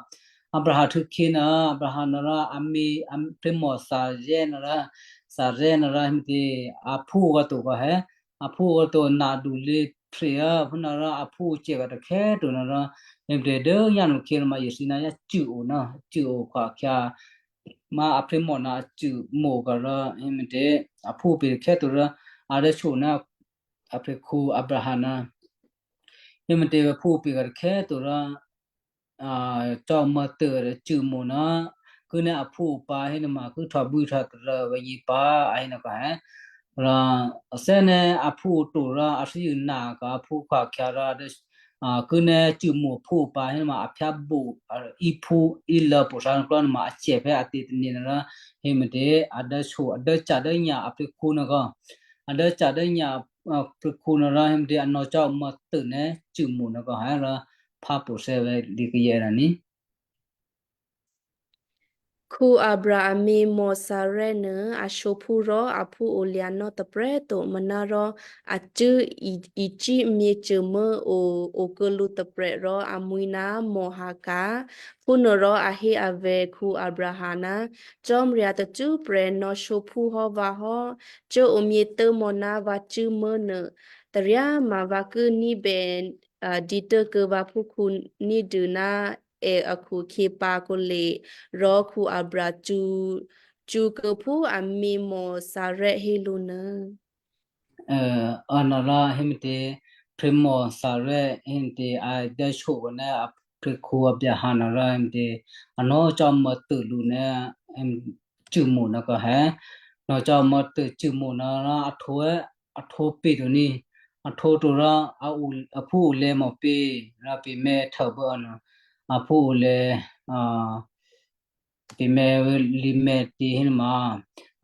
Abraham htû̌khyě na, Abraham na rò a mi, a, phrû́mò Sarai na rò, Sarai na rò, héme̤tě, a phú kò to kò, he. A phú kò to na dulě phre á, phúna rò a phú cè kò takhè̌ to na rò, héme̤tě, dố yánu khyě numa yěthǐ na yá cû̌o ná, cû̌o khwakhyǎ, má a phrû́mò na a cû̌mo kò rò, héme̤tě, a phú pe takhè̌ to rò, a dố so ná a prekhu Abraham na, héme̤tě, phú pe kò takhè̌ to rò, a, cò́mò̤ tôrû cû̌mo ná, kû́ ná a phú pǎ hénuôma kû́ htòbwí htòtarô vè̤́nyě̤ pǎ, a hénuôkò, he. Rò a thè́ ná a phú to rò a thíyě na kò a phú khwakhyǎ rò dố, a, kû́ ná cû̌mo phú pǎ hénuôma a phyábǒ, a, íphú ílô̌ pothǎ nuôklò́ numa a cè phè̌ a tě tane̤ na rò, héme̤tě, a dố so, a dố ca̤ dố nya a prekhu nako. A dố ca̤ dố nya, a, prekhu na rò, héme̤tě, a nò̌ cò́mò̤ tôrû ná cû̌mo nako, he, rò phá pothè́ vè̤́ lǐ kayè̌ rò ní. Abraham a mǐmò Sarai nuô a shǒphú rò a phú olya̤ nò́ tôprè̤꤮ to, manárò a cṳ̂́ Egypt myěcômò̤́ o, okuô̌ lǔ tôprè̤ rò amwi̤ ná mò̤ Hagar. Phúnuôrò a hé avè̤ Abraham ná, Cò́marya tacṳ́prè̤ nò̌shǒphú hò́ vǎ hò́, cuốomyě tốmò̌ ná vǎ cṳ̂́mò̤́ nuô, taryáma vǎ ki ní̤bè, a, dǐtố̤kuô̌ vǎphúkhǔ ní̤dû ná è akhu-akhyě pǎ kǒle. Rò Abraham cṳ̌, cṳ̌kuô̌ phú a mǐmò Sarai hé lǔ nuô. Ò, a nò̌ rò héme̤tě, phrû́mò Sarai héme̤tě a dố so ná a prekhu Abraham nò̌ rò héme̤tě, a nò̌ cò́mò̤ tôrû lǔ ná, em, cû̌mo nako, he. Nò̌ cò́mò̤ tôrû cû̌mo nò̌ rò a htǒ, a htǒ pe to ní. A htǒ to rò a o, a phú olya̤ mò̤ pě, rò pemè̤ htô bố a nò̌. A phú olya̤, a, pemè̤ lǐmè̤ tě hénuôma,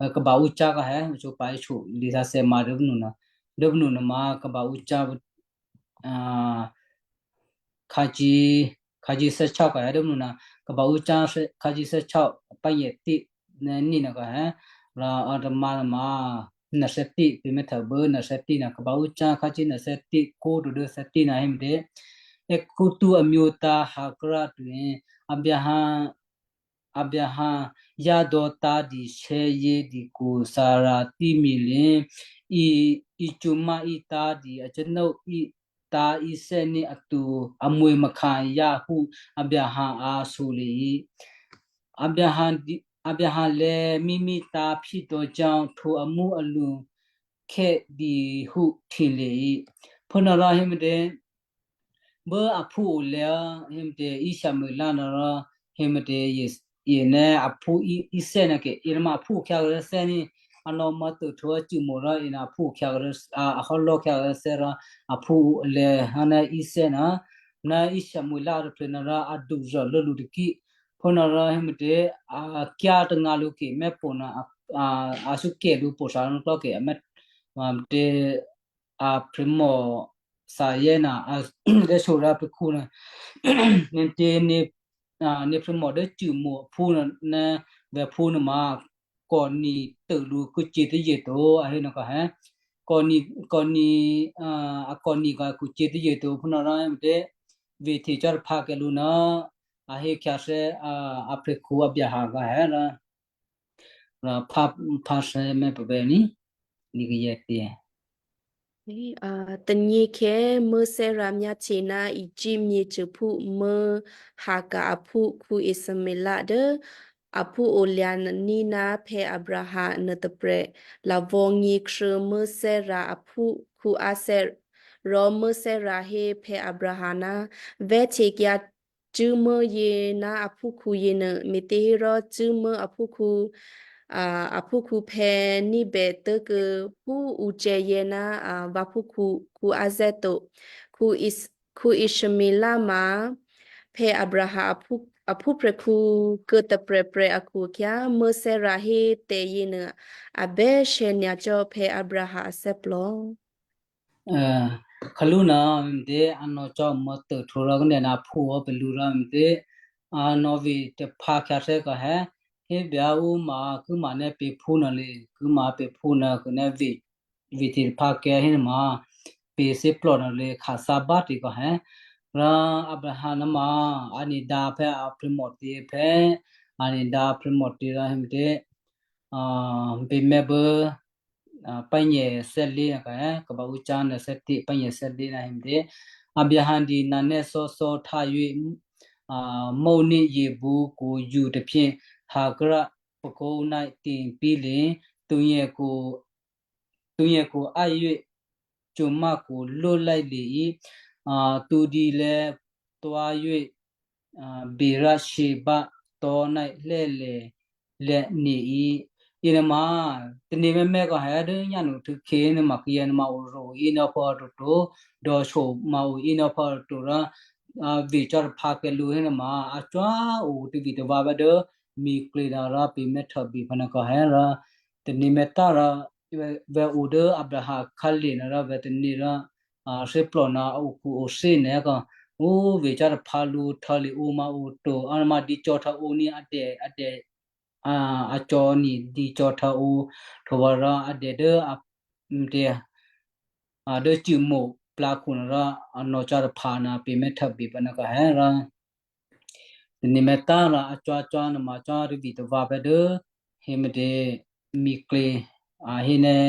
a, kaba ǔ cá̤ kò, he, a so pa so lǐ sǎsè̌ ma dố vnu nò̌. Dố vnu nò̌ma kaba ǔ cá̤, a, khǎcí, khǎcí thè́chò́ kò, he, dố vnu nò̌, kaba ǔ cá̤ thè-, khǎcí thè́chò́ pányè̤ tě, ní nò̌ kò, he, rò a tômǎ nò̌ma, nò̌ thè́tě, pemè̤ htô bố nò̌ thè́tě nò̌, kaba ǔ cá̤ khǎcí nò̌ thè́tě kó to dố thè́tě nò̌ héme̤tě. È kutǔ amyotǎ̤ Hagar to, Abraham, Abraham yá dò̌ tǎ̤dǐ sè̌yě dǐkǔ Sara tǐmile, i, i cuma i tǎ̤dǐ a canó i tǎ̤ i thè́ ní atu amwi̤ makhǎ yá hú Abraham a sole. Abraham dǐ, Abraham lè̌ mǐmí tǎ̤ phítǒ cò́ htwǒ amú alǔ khè́ dǐ hú htile. Phúnuôrò héme̤tě, bố aphú olya̤, héme̤tě Ishmael nò̌ rò, héme̤tě Ye-, Yené aphú í, í thè́ nò̌ ke, inò̌ma aphú khyǎ kò rò thè́ ní, a nò̌ mò̤ tôrû htwǒ cû̌mo rò, inò̌ aphú khyǎ kò rò, a, a hò́lò́ khyǎ kò rò thè́ rò, aphú olya̤ hò́ ná í thè́ nò̌, ná Ishmael a taphè̌ nò̌ rò a duza̤ lố lǔ tôkyě. Phúnuôrò héme̤tě, a kyǎ tangǎ lǔ ke mèpo nò̌, a, a, a thǔkè lǔ pothǎ nuô̌klò̤́ ke, a mèpo, a, tě, a phrû́mò Sarai nò̌, a, dố so rò prekhu nò̌, nè̤ tě nè̤, a, nè̤ phrû́mò dố cû̌mo aphú nò̌, nè̤ vè̤phú nò̌ma, kòni tôlǔ kû̌cyě̤ tôyě to, a hé nò̌ kò hé. Kòni, kòni, a, a kòni kò kû̌cyě̤ tôyě to, phúnuôrò hé me̤tě, vǐ̤hte cò́ taphǎkyǎ lǔ ná a hé khyǎthè́, a, a prè̤khǔ Abraham kò hé rò, rò phá, phá thè́ mèpè̤̌ ní, ní kayè̌ tě. Ní, a, tônyěkhè̌ Mosè rǎ myáhtye ná Egypt myěcôphú Mô Hagar aphú Ishmael dố aphú olya̤ ní̤ ná phè̌ Abraham nuôtôprè̤ lavò̤ nyě̤khrû̌ Mosè rǎ aphú Isaac. Rò Mosè rǎ hé phè̌ Abraham ná, vè̤́htekyǎ cṳ̂́mô yě ná aphúkhǔ yěnuô, me̤těhérò cṳ̂́mô aphúkhǔ, a, aphúkhǔphè̌ ní̤bè tố̤kuô̌ phú ǔcè̌yè̌ ná, a, vǎphúkhǔ, Isaac to. Is-, Ishmael ma phè̌ Abraham aphú, aphúprè̤khǔ kuô̌ tôprè̤prè̤ akhu-akhyǎ, Mosè rǎ hé tè̤yěnuô a bè́shè̌ nyacò́ phè̌ Abraham athè́plò. Khalú ná me̤tě, a nò̌ cò́ mò̌ tôhtǒ rò kné ná phúhò́ pè̤lǔ rò me̤tě, a nò̌ vǐ̤ taphǎ khyǎthè́ kò hé, hé byǎ ǔ ma kû̌ma nè́ pěphú nò̌ le, kû̌ma pěphú nò̌ kû̌ nè́ vǐ̤, vǐ̤hte taphǎkyǎ hé nè́ ma pě̤ thíplò nò̌ le khasá bá tě kò hé. Rò Abraham nè́ ma a nè̌dǎ phè̌ a prè̤mò tě phè̌, a nè̌dǎ prè̤mò tě rò hé me̤tě, a, běmèbố a, pányè̤ thè́lé, a, kaba ǔcá nè̤ thè́tí pányè̤ thè́lé ná hé me̤tě. Abraham di nè̤ nè́ thò́thò́ ṭháyě, a, mò́ ní yěbǔ kǒ yu tôphyě Hagar pakǒ ná tè̤pílè, tǔnyèkǒ, tǔnyèkǒ áyě, comákǒ ló láile í, a, tǔdǐlè̌ tuáyě, a, Beersheba tò̤́ ná lè́lè̤ lè̤ nèí. Yěnuôma, tane̤ mèmè̤ kò hé dố nyánu htû̌khyě nuôma kayǎ nuôma orò̤ inò́phò toto, dò̌sho ma o inò́phò toto rò, a, vǐ̤ cò́ taphǎkyǎ lǔ hénuôma, a cò́ o tavǐtavǎ bá dố mi̤klě rò pě̤ mè́htôbye phè̌ nò̌ kò hé rò, tane̤ mètá rò, vè̤ o dố Abraham khǎlye̤ nuô rò vè̤ tane̤ rò, a, thíplò ná a okhu othí nè́ kò, ú vǐ̤ cò́ taphǎ lǔ htò̌lye̤ ǒ ma o to, a nuôma dǐcò̌ htò̌ ǒ ní adè, adè, a, acò̌ ní dǐcò̌ htò̌ ǒ, htò̌ vǎ rò adè dố a, m, tě, a, dố cû̌mo̤ plǎkhu nuô rò a nò̌ cò́ taphǎ ná pě̤ mè́htôbye phè̌ nò̌ kò hé rò, tane̤ mètá rò a cò́, a cò́ nuôma cò́ tavǐtavǎ phè̌ dố hé me̤tě mi̤klě, a, hé nè́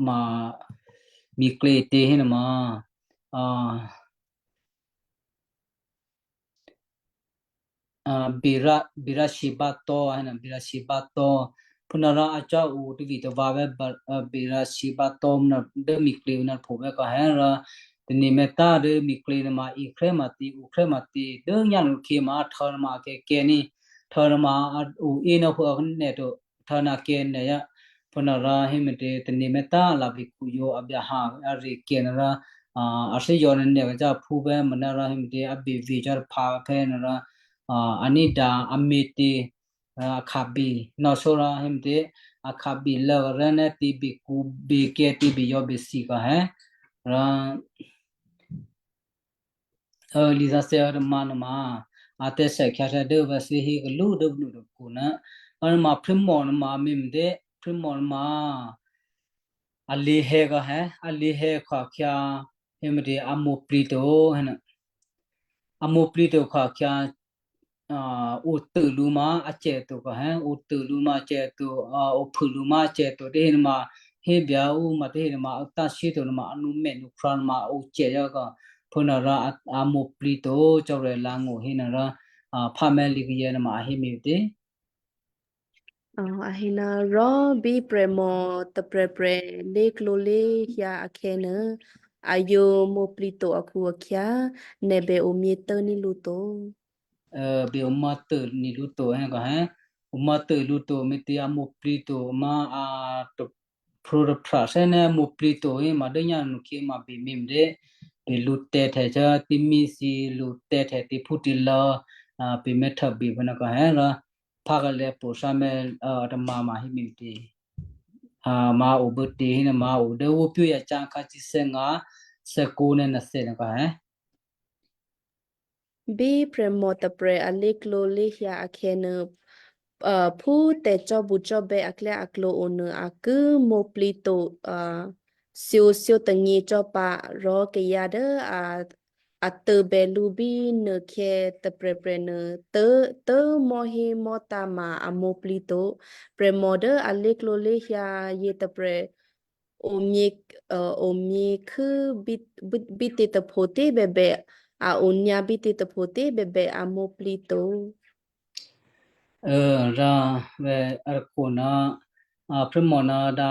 ma mi̤klě tě hénuôma, a, a, Beersheba tò̤́, a, Beersheba tò̤́. Phúnuôrò a cò́ o tavǐtavǎ vè̤, a, Beersheba tò̤́ nuô dố mi̤klě nuôphò vè̤ kò hé rò, tane̤ mètá dố mi̤klě nuôma ikrè́ ma tě, okrè́ ma tě, dố nyánu khyě ma htò̌ nuôma kèkè́ ní, htò̌ nuôma a o inò́phò nè́ to, htò̌ ná kèkè́ nè́ yá. Phúnuôrò hé me̤tě tane̤ mètá lavǐ̤ kuyǒ Abraham ari̤ kèkè́ nuôrò, a, a thè́zò̤ nè́ nè́ kazá phú vè̤ manárò hé me̤tě a bè vǐ̤ cò́ taphǎ phè̌ nuôrò, a, a ní̤dǎ a me̤tě, a, a khabi nò̌ só rò hé me̤tě, a khabi lốkòrè́ nè́ tě bèkǔ bèkè́ tě bèyò̌ bèthǐ kò hé. Rò, a, Lisǎsè̌ htò̌ ma nuôma, a tè̤sèkhyǎ tè̤ dố vǎ thǐ hé kalú dố vǎ nuôtôkhu ná, a nuôma phrémò nuôma a me̤ me̤tě, phrémò nuôma, a lěhè kò hé, a lěhè khwakhyǎ, hé me̤tě a mǒplǐ to, hénuô. A mǒplǐ to khwakhyǎ, a, otô lǔ ma a cè̌ to kò hé, otô lǔ ma a cè̌ to, a, ophû lǔ ma a cè̌ to, tahe nuôma hé byǎ ǔ ma tahe nuôma a tá shyé to nuôma a nǔ mè nǔ khrǎ nuôma a o cè̌ yá kò, phúnuôrò a, a mǒplǐ to, Cò́marya lǎngó̤ hénuôrò, a, phá mè́lǐ kayè̌ nuôma a hé me̤ tě. A, a hé ná, rò bí prè̤mò tôprè̤prè̤ lé̤klǒlé̤hyǎ akhè̌nuô, a yǒ mǒplǐ to akhu-akhyǎ, nè̤ bè omyě tốní̤ lǔ to. A, bè omò̌ tôní̤ lǔ to, hé kò hé, omò̌ tô lǔ to, me̤tě a mǒplǐ to, ma a tôphrǒ tôphra thè́ nè́ mǒplǐ to, hé ma dố nyánu khyě ma bè me̤ me̤tě, bè lǔ tè̤htè̌ cò́, tǐmíthǐ lǔ tè̤htè̌ tǐphútǐlò̌, a, pě̤ mè́htôbye phè̌ nò̌ kò hé rò, phá kalè̌ po̤ thǎmè̤, a, tôma ma hé me̤tě. A, ma o bố tě hénuô ma o dố Epheso a cǎ khǎ khǎshyéthè́ngǎ, thè́kǔ nè́ nè̤thè́ nè́ kò hé. Bí prè̤mò tôprè̤ a lé̤klǒlé̤hyǎ akhè̌nuô, phú tè̤cò́bucò́bè̌ aklyáaklǒ onuô a ki mǒplǐ to, a, syǒsyǒ tônyě cò́ pǎ, rò kayǎ dố a, a tôbè lǔ bínuôkhè̌ tôprè̤prè̤ nuô tố, tố mò̤́hé mò̤́tǎ̤ ma a mǒplǐ to. Prè̤mò dố a lé̤klǒlé̤hyǎ yětôprè̤ omyě, a, omyě khû́ bí, bí, bítě tôpho tě꤮ bèbè, a onyǎ bítě tôpho tě꤮ bèbè a mǒplǐ to. Rò vè̤ arakhu ná, a, prè̤mò ná dǎ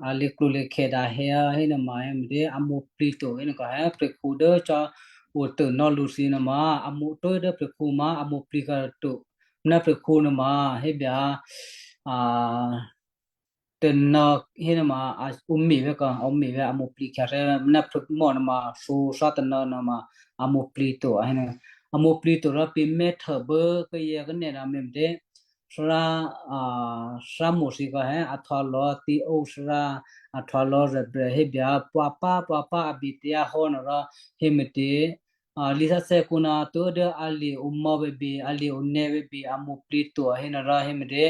a lé̤klǒlé̤khè̌ dǎ hé, hénuôma, hé me̤tě a mǒplǐ to hénuô kò, hé prè̤khǔ dố cò́ otônò́ lǔ thǐ nuôma, a mǒ tǒ dố prè̤khǔ ma a mǒplǐ kǎ to. Ná prè̤khǔ nuôma, hébè, a, tônò̌ hénuôma, a ǔmè vè́ kò, a ǔmè vè́ a mǒplǐ khyǎ thè́, ná prè̤mò nuôma, thǒthá tônò̌ nuôma, a mǒplǐ to, a hénuô. A mǒplǐ to rò pǐ̤mè́ htô bố kayǎ kanè́ ná me̤ me̤tě, Thárá, a, thárá mǒ thǐ kò, hé, a htwǒ lò̌ tǐ ó thárá, a htwǒ lò̌ rèbrè hébè pwǎpá pwǎpá a bè tǎ hò́ nuô rò, hé me̤tě, a, lisǎsè̌ kǔ ná tuố̤ dố a lye̤ omò̌ bèbè, a lye̤ onè̌ bèbè, a mǒplǐ to a hé nuô rò, hé me̤tě,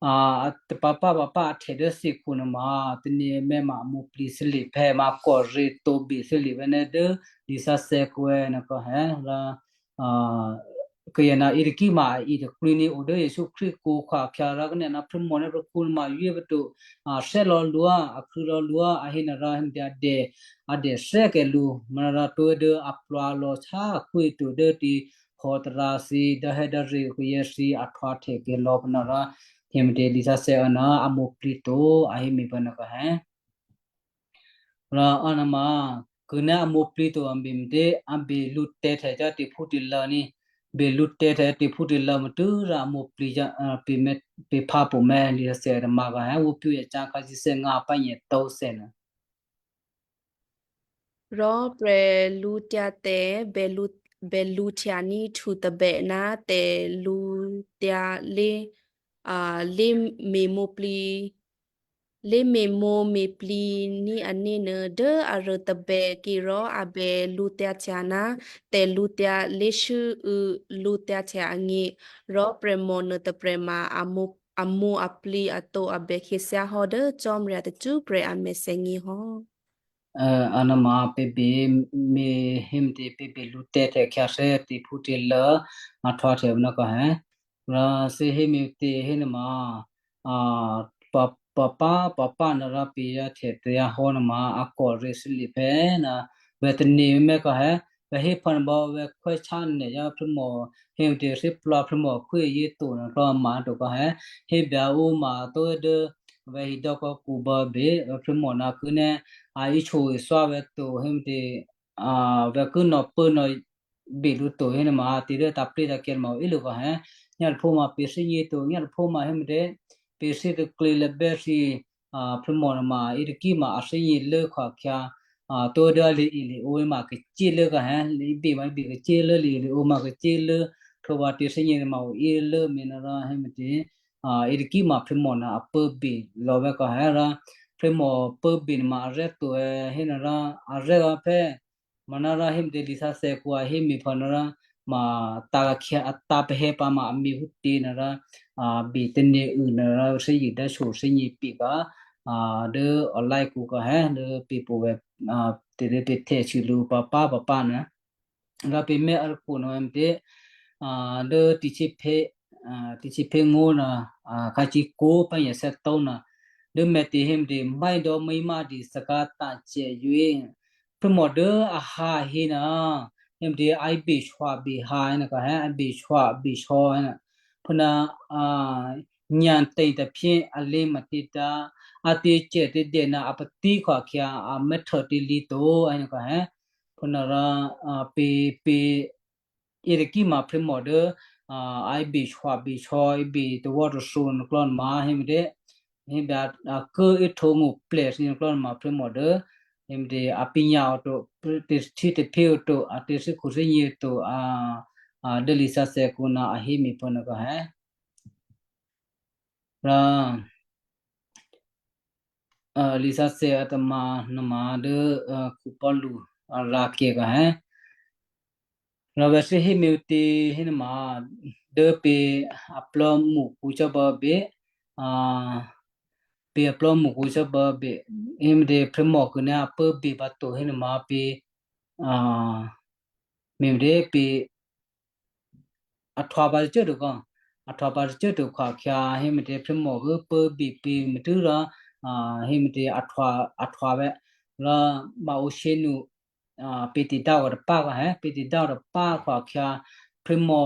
a, a tapǎpá pǎpá a htè dố thǐkhu nuôma, tane̤ mè̌ ma a mǒplǐ thílye̤ phè̌ ma kò̤ rě tǒbè thílye̤ vè́ ná dố lisǎsè̌ kǔ è̌ nuô kò, hé, rò, a, kayǎ ná yětôkí ma a itôklwǐ ní o dố Jesǔ Krístu kǔ khwakhyǎ rò kanè́ ná prè̤mò ná prè̤khǔ nuôma yě patu, a, thè́ lò̌ lǔ, a khû̌ lǒ lǔ, a hé nuô rò, hé me̤tě a dè, a dè thè́kè lǔ, manárò tuố̤ dố a plwǎ lò̌ htyá akhwí to dố tǐ hò̌tarǎ thǐ, dốhè̌dốrě kayǎ thǐ, a htwǒhtè kèlò̌ pânò rò, hé me̤tě lisǎsè̌ ná a mǒplǐ to, a hé me̤ pânò kò, hé. Rò a nuôma, kû̌ ná a mǒplǐ to a bè me̤tě, a bè lǔtè̤̌htè cò́ tè̤phútè̤lò̌ ní, bè lǔtè̤̌htè tè̤phútè̤lò̌ matû́ rò a mǒplǐ cò́, a, pè mè̌, pè phǎ pumè̌ lisǎsè̌ tôma kò, hé, ǔpyǒ yacyá̤ khǎshyéthè́ ngǎ pányě̤ tǒsè nuô. Rò prè̤lǔtyǎ tè̤ bè lǔ, bè lǔhtya ní htu tôbè ná tè̤lǔtyǎ lé, a, lé̤me̤mǒplǐ, lé̤me̤mǒ me̤plǐ ní ané̤ nuô dố aruô tôbè ke rò a bè lǔtyǎhtya ná tè̤lǔtyǎ lé̤shû́û lǔtyǎhtya agně, rò prè̤mò nuôtôprè̤ ma a mǒ, a mǒ aplǐ atǒ a bè khyěthyá hò́ dố Cò́marya tacṳ́prè̤ a mèthènyě hò́. A nuôma pè bè me̤ hé me̤tě, pè bè lǔtè̤̌htè khyǎthè́ tè̤phútè̤lò̌ a htwǒhtè pânò kò, hé. Rò thǐ hé me̤tě hénuôma, a, pǎpá pǎpá nuô rò pè yǎhtè tǎ hò́ nuôma a kò̤ rě thílye̤ phè̌ ná vè̤ tane̤ mè̌ kò, hé, vè̤ hé phònbò vè̤ khwè́ chá nè̤ yá prè̤mò, hé me̤tě thíplwǎ prè̤mò khwí yě to nuô klò̌ ma to kò, hé, hébè ǔ ma tǒ dố vè̤ hidò̌ kò̌kǔ bò̌ bè, vè̤ prè̤mò ná kû̌ ná a íshyoesyá vè̤ to, hé me̤tě, a, vè̤ kû̌ nò̌pṳ̂́ nò̌ bè lǔ to hénuôma, tè̤ dố tǎ̤plǐtǎ̤kyǎ nuôma ò í lǔ kò, hé, nyá̤tôphǒ ma pè thígně to, nyá̤tôphǒ ma hé me̤tě, pè thí tôklě lèbè́ thǐ, a, prè̤mò nuôma, yětôkí ma a thígně lố khwakhyǎ, a, tǒ dố a lye̤-e lye̤-ǒ ma kacé lố kò, hé, lye̤-e bè ma bè kacé lố, lye̤-e lye̤-ǒ ma kacé lố, htwǒ vǎ tè̤ thígně nuôma ò í lố me̤ nuô rò, hé me̤tě, a, yětôkǐ ma prè̤mò nuô a pṳ̂́bè lò̌ vè̤ kò, hé rò, prè̤mò pṳ̂́bè nuôma arè̤́ to, hé nuô rò, arè̤́ rò phè̌, manárò hé me̤tě lisǎsè̌ kǔ a hé me̤phò nuô rò, ma tǎ̤khyǎ, a tǎ̤ pahè̌ pǎ ma a me̤ phútě nuô rò, a, bè tane̤ û nuô rò, thígně dốsho thígně pè pǎ, a, dố online kǔ kò, hé, dố pè pṳ̌ vè̤, a, tè̤ dố pè htè̌ sû lǔ pǎpá pǎpá nuô. Rò pè mè̌ arakhu nuô me̤tě, a, dố tè̤chipě, a, tè̤chipě ngó̤ nuô, a, khǎshyé kǔ pányě̤ sè́tǒ nuô, dố mè̤tě hé me̤tě, mè̌ dò̌ mè̌ má dì thakǎ tǎ̤cè yuě. Prè̤mò dố a ha a hé nuô, hé me̤tě a bè shwa bè ha nuô kò, hé, a bè shwa bè shwa nuô. Phúnuô, a, nyǎ̤tè̤ tôphyé a lě matětǎ, a tè̤cè tè̤dè nuô a patí khwakhyǎ a mè̤htô tè̤lǐ to, hé nuô kò, hé. Phúnuô rò, a, pè, pè, yětôkí ma prè̤mò dố, a, a bè shwa bè shwa, a bè tawò́ tawthǔ nuô klò̌ nuôma, hé me̤tě, hé bè a, a kố íhtǒ ngó̤ plè thǐ nuô klò̌ nuôma prè̤mò dố, hé me̤tě, a pǐ nyǎ ǒ to, tè̤thí tè̤phé̤ ǒ to, a tè̤thí khuthígně to, a, a, dố lisǎsè̌ kǔ nuô a hé me̤phò nuô kò, hé. Rò, a, lisǎsè̌ a tôma nuôma dố, a, Paulu a rǎ kè̤ kò, hé. Rò vè̤ thí hé me̤tě hé nuôma, dố pě aplò́mṳ kǔ cò́bè̌, a, pě aplò́mṳ kǔ cò́bè̌, hé me̤tě, phrémò kuô̌ ná a pốbye pǎ to hénuôma pě, a, me̤ me̤tě pě ahtwa pǎ tôcô꤮ to kò, ahtwa pǎ tôcô꤮ to khwakhyǎ, hé me̤tě, phrémò ki pốbye pě me̤tû́ rò, a, hé me̤tě, ahtwa, ahtwa vè̤, rò ma ǒshyénu, a, pě tidáo tapá kò, hé, pě tidáo tapá khwakhyǎ, phrémò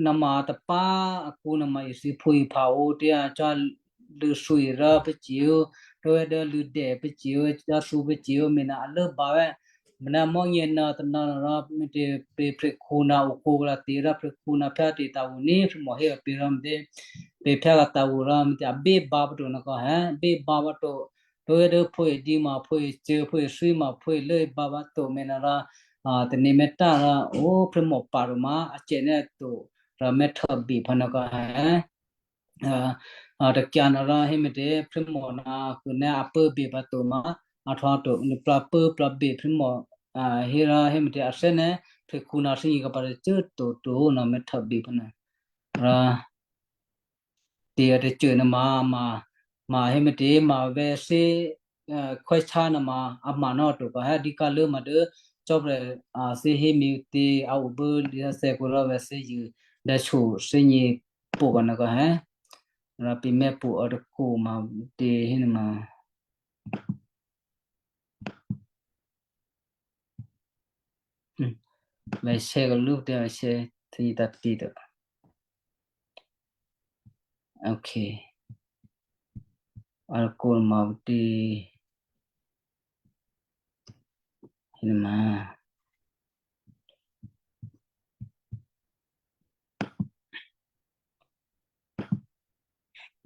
nama tapá akǔ nama ithǐphǒ iphà o tyá cò́, lû̌thǔirǎ pacye̤ ó, rò́ dố lû̌dè pacye̤ ó, cò́thǔ pacye̤ ó, me̤ ná a lốbǎ vè̤. Mena mò̤́nyě ná tôná rò, me̤tě, pě prè̤khǔ ná okhǒ la tě rò prè̤khǔ ná phyá tě tǎ o ní phrémò hé pě rò me̤tě, pě phyá la tǎ o rò me̤tě, a bě bǎ pǎ to ná kò, hé, bě bǎ pǎ to. Rò́ dố phǒe dǐ ma phǒe cṳ̂, phǒe thwí ma phǒe lốbǎ pǎ to me̤ ná rò, a, tane̤ mètá rò, o, phrémò pa̤ rò ma a cè ná to, rò mèthèbye phá ná kò, hé. A, a, takyǎ ná rò hé me̤tě, phrémò ná kuô̌ ná a pốbye pǎ to ma, ahtwa to, nuô̌ plá pố plá bye phrémò, a, hé rò hé me̤tě, a thè́ ná prè̤khǔ ná thínyě̤ kò pǎ tôcô꤮ to to ná mèthèbye phá ná. Rò, tě a tôcô nuôma, ma, ma hé me̤tě, ma vè̤ thé, a, khwè́chá nuôma, a ma ná to kò hé dǐ ká lố ma dố, Cò́marya, a, thé hé me̤tě, a o bố lisǎsè̌ kǔ rò vè̤ thé yû, dǎso thè́gně pǒ kò ná kò hé. Rò pě mè́pṳ a tôkǔ ma tě hé nuôma. Hmm. Vè̤ share kò lú tǎ, vè̤ share thè́gně tǎ tě to. Ok. A tôkǔ ma tě hé nuôma.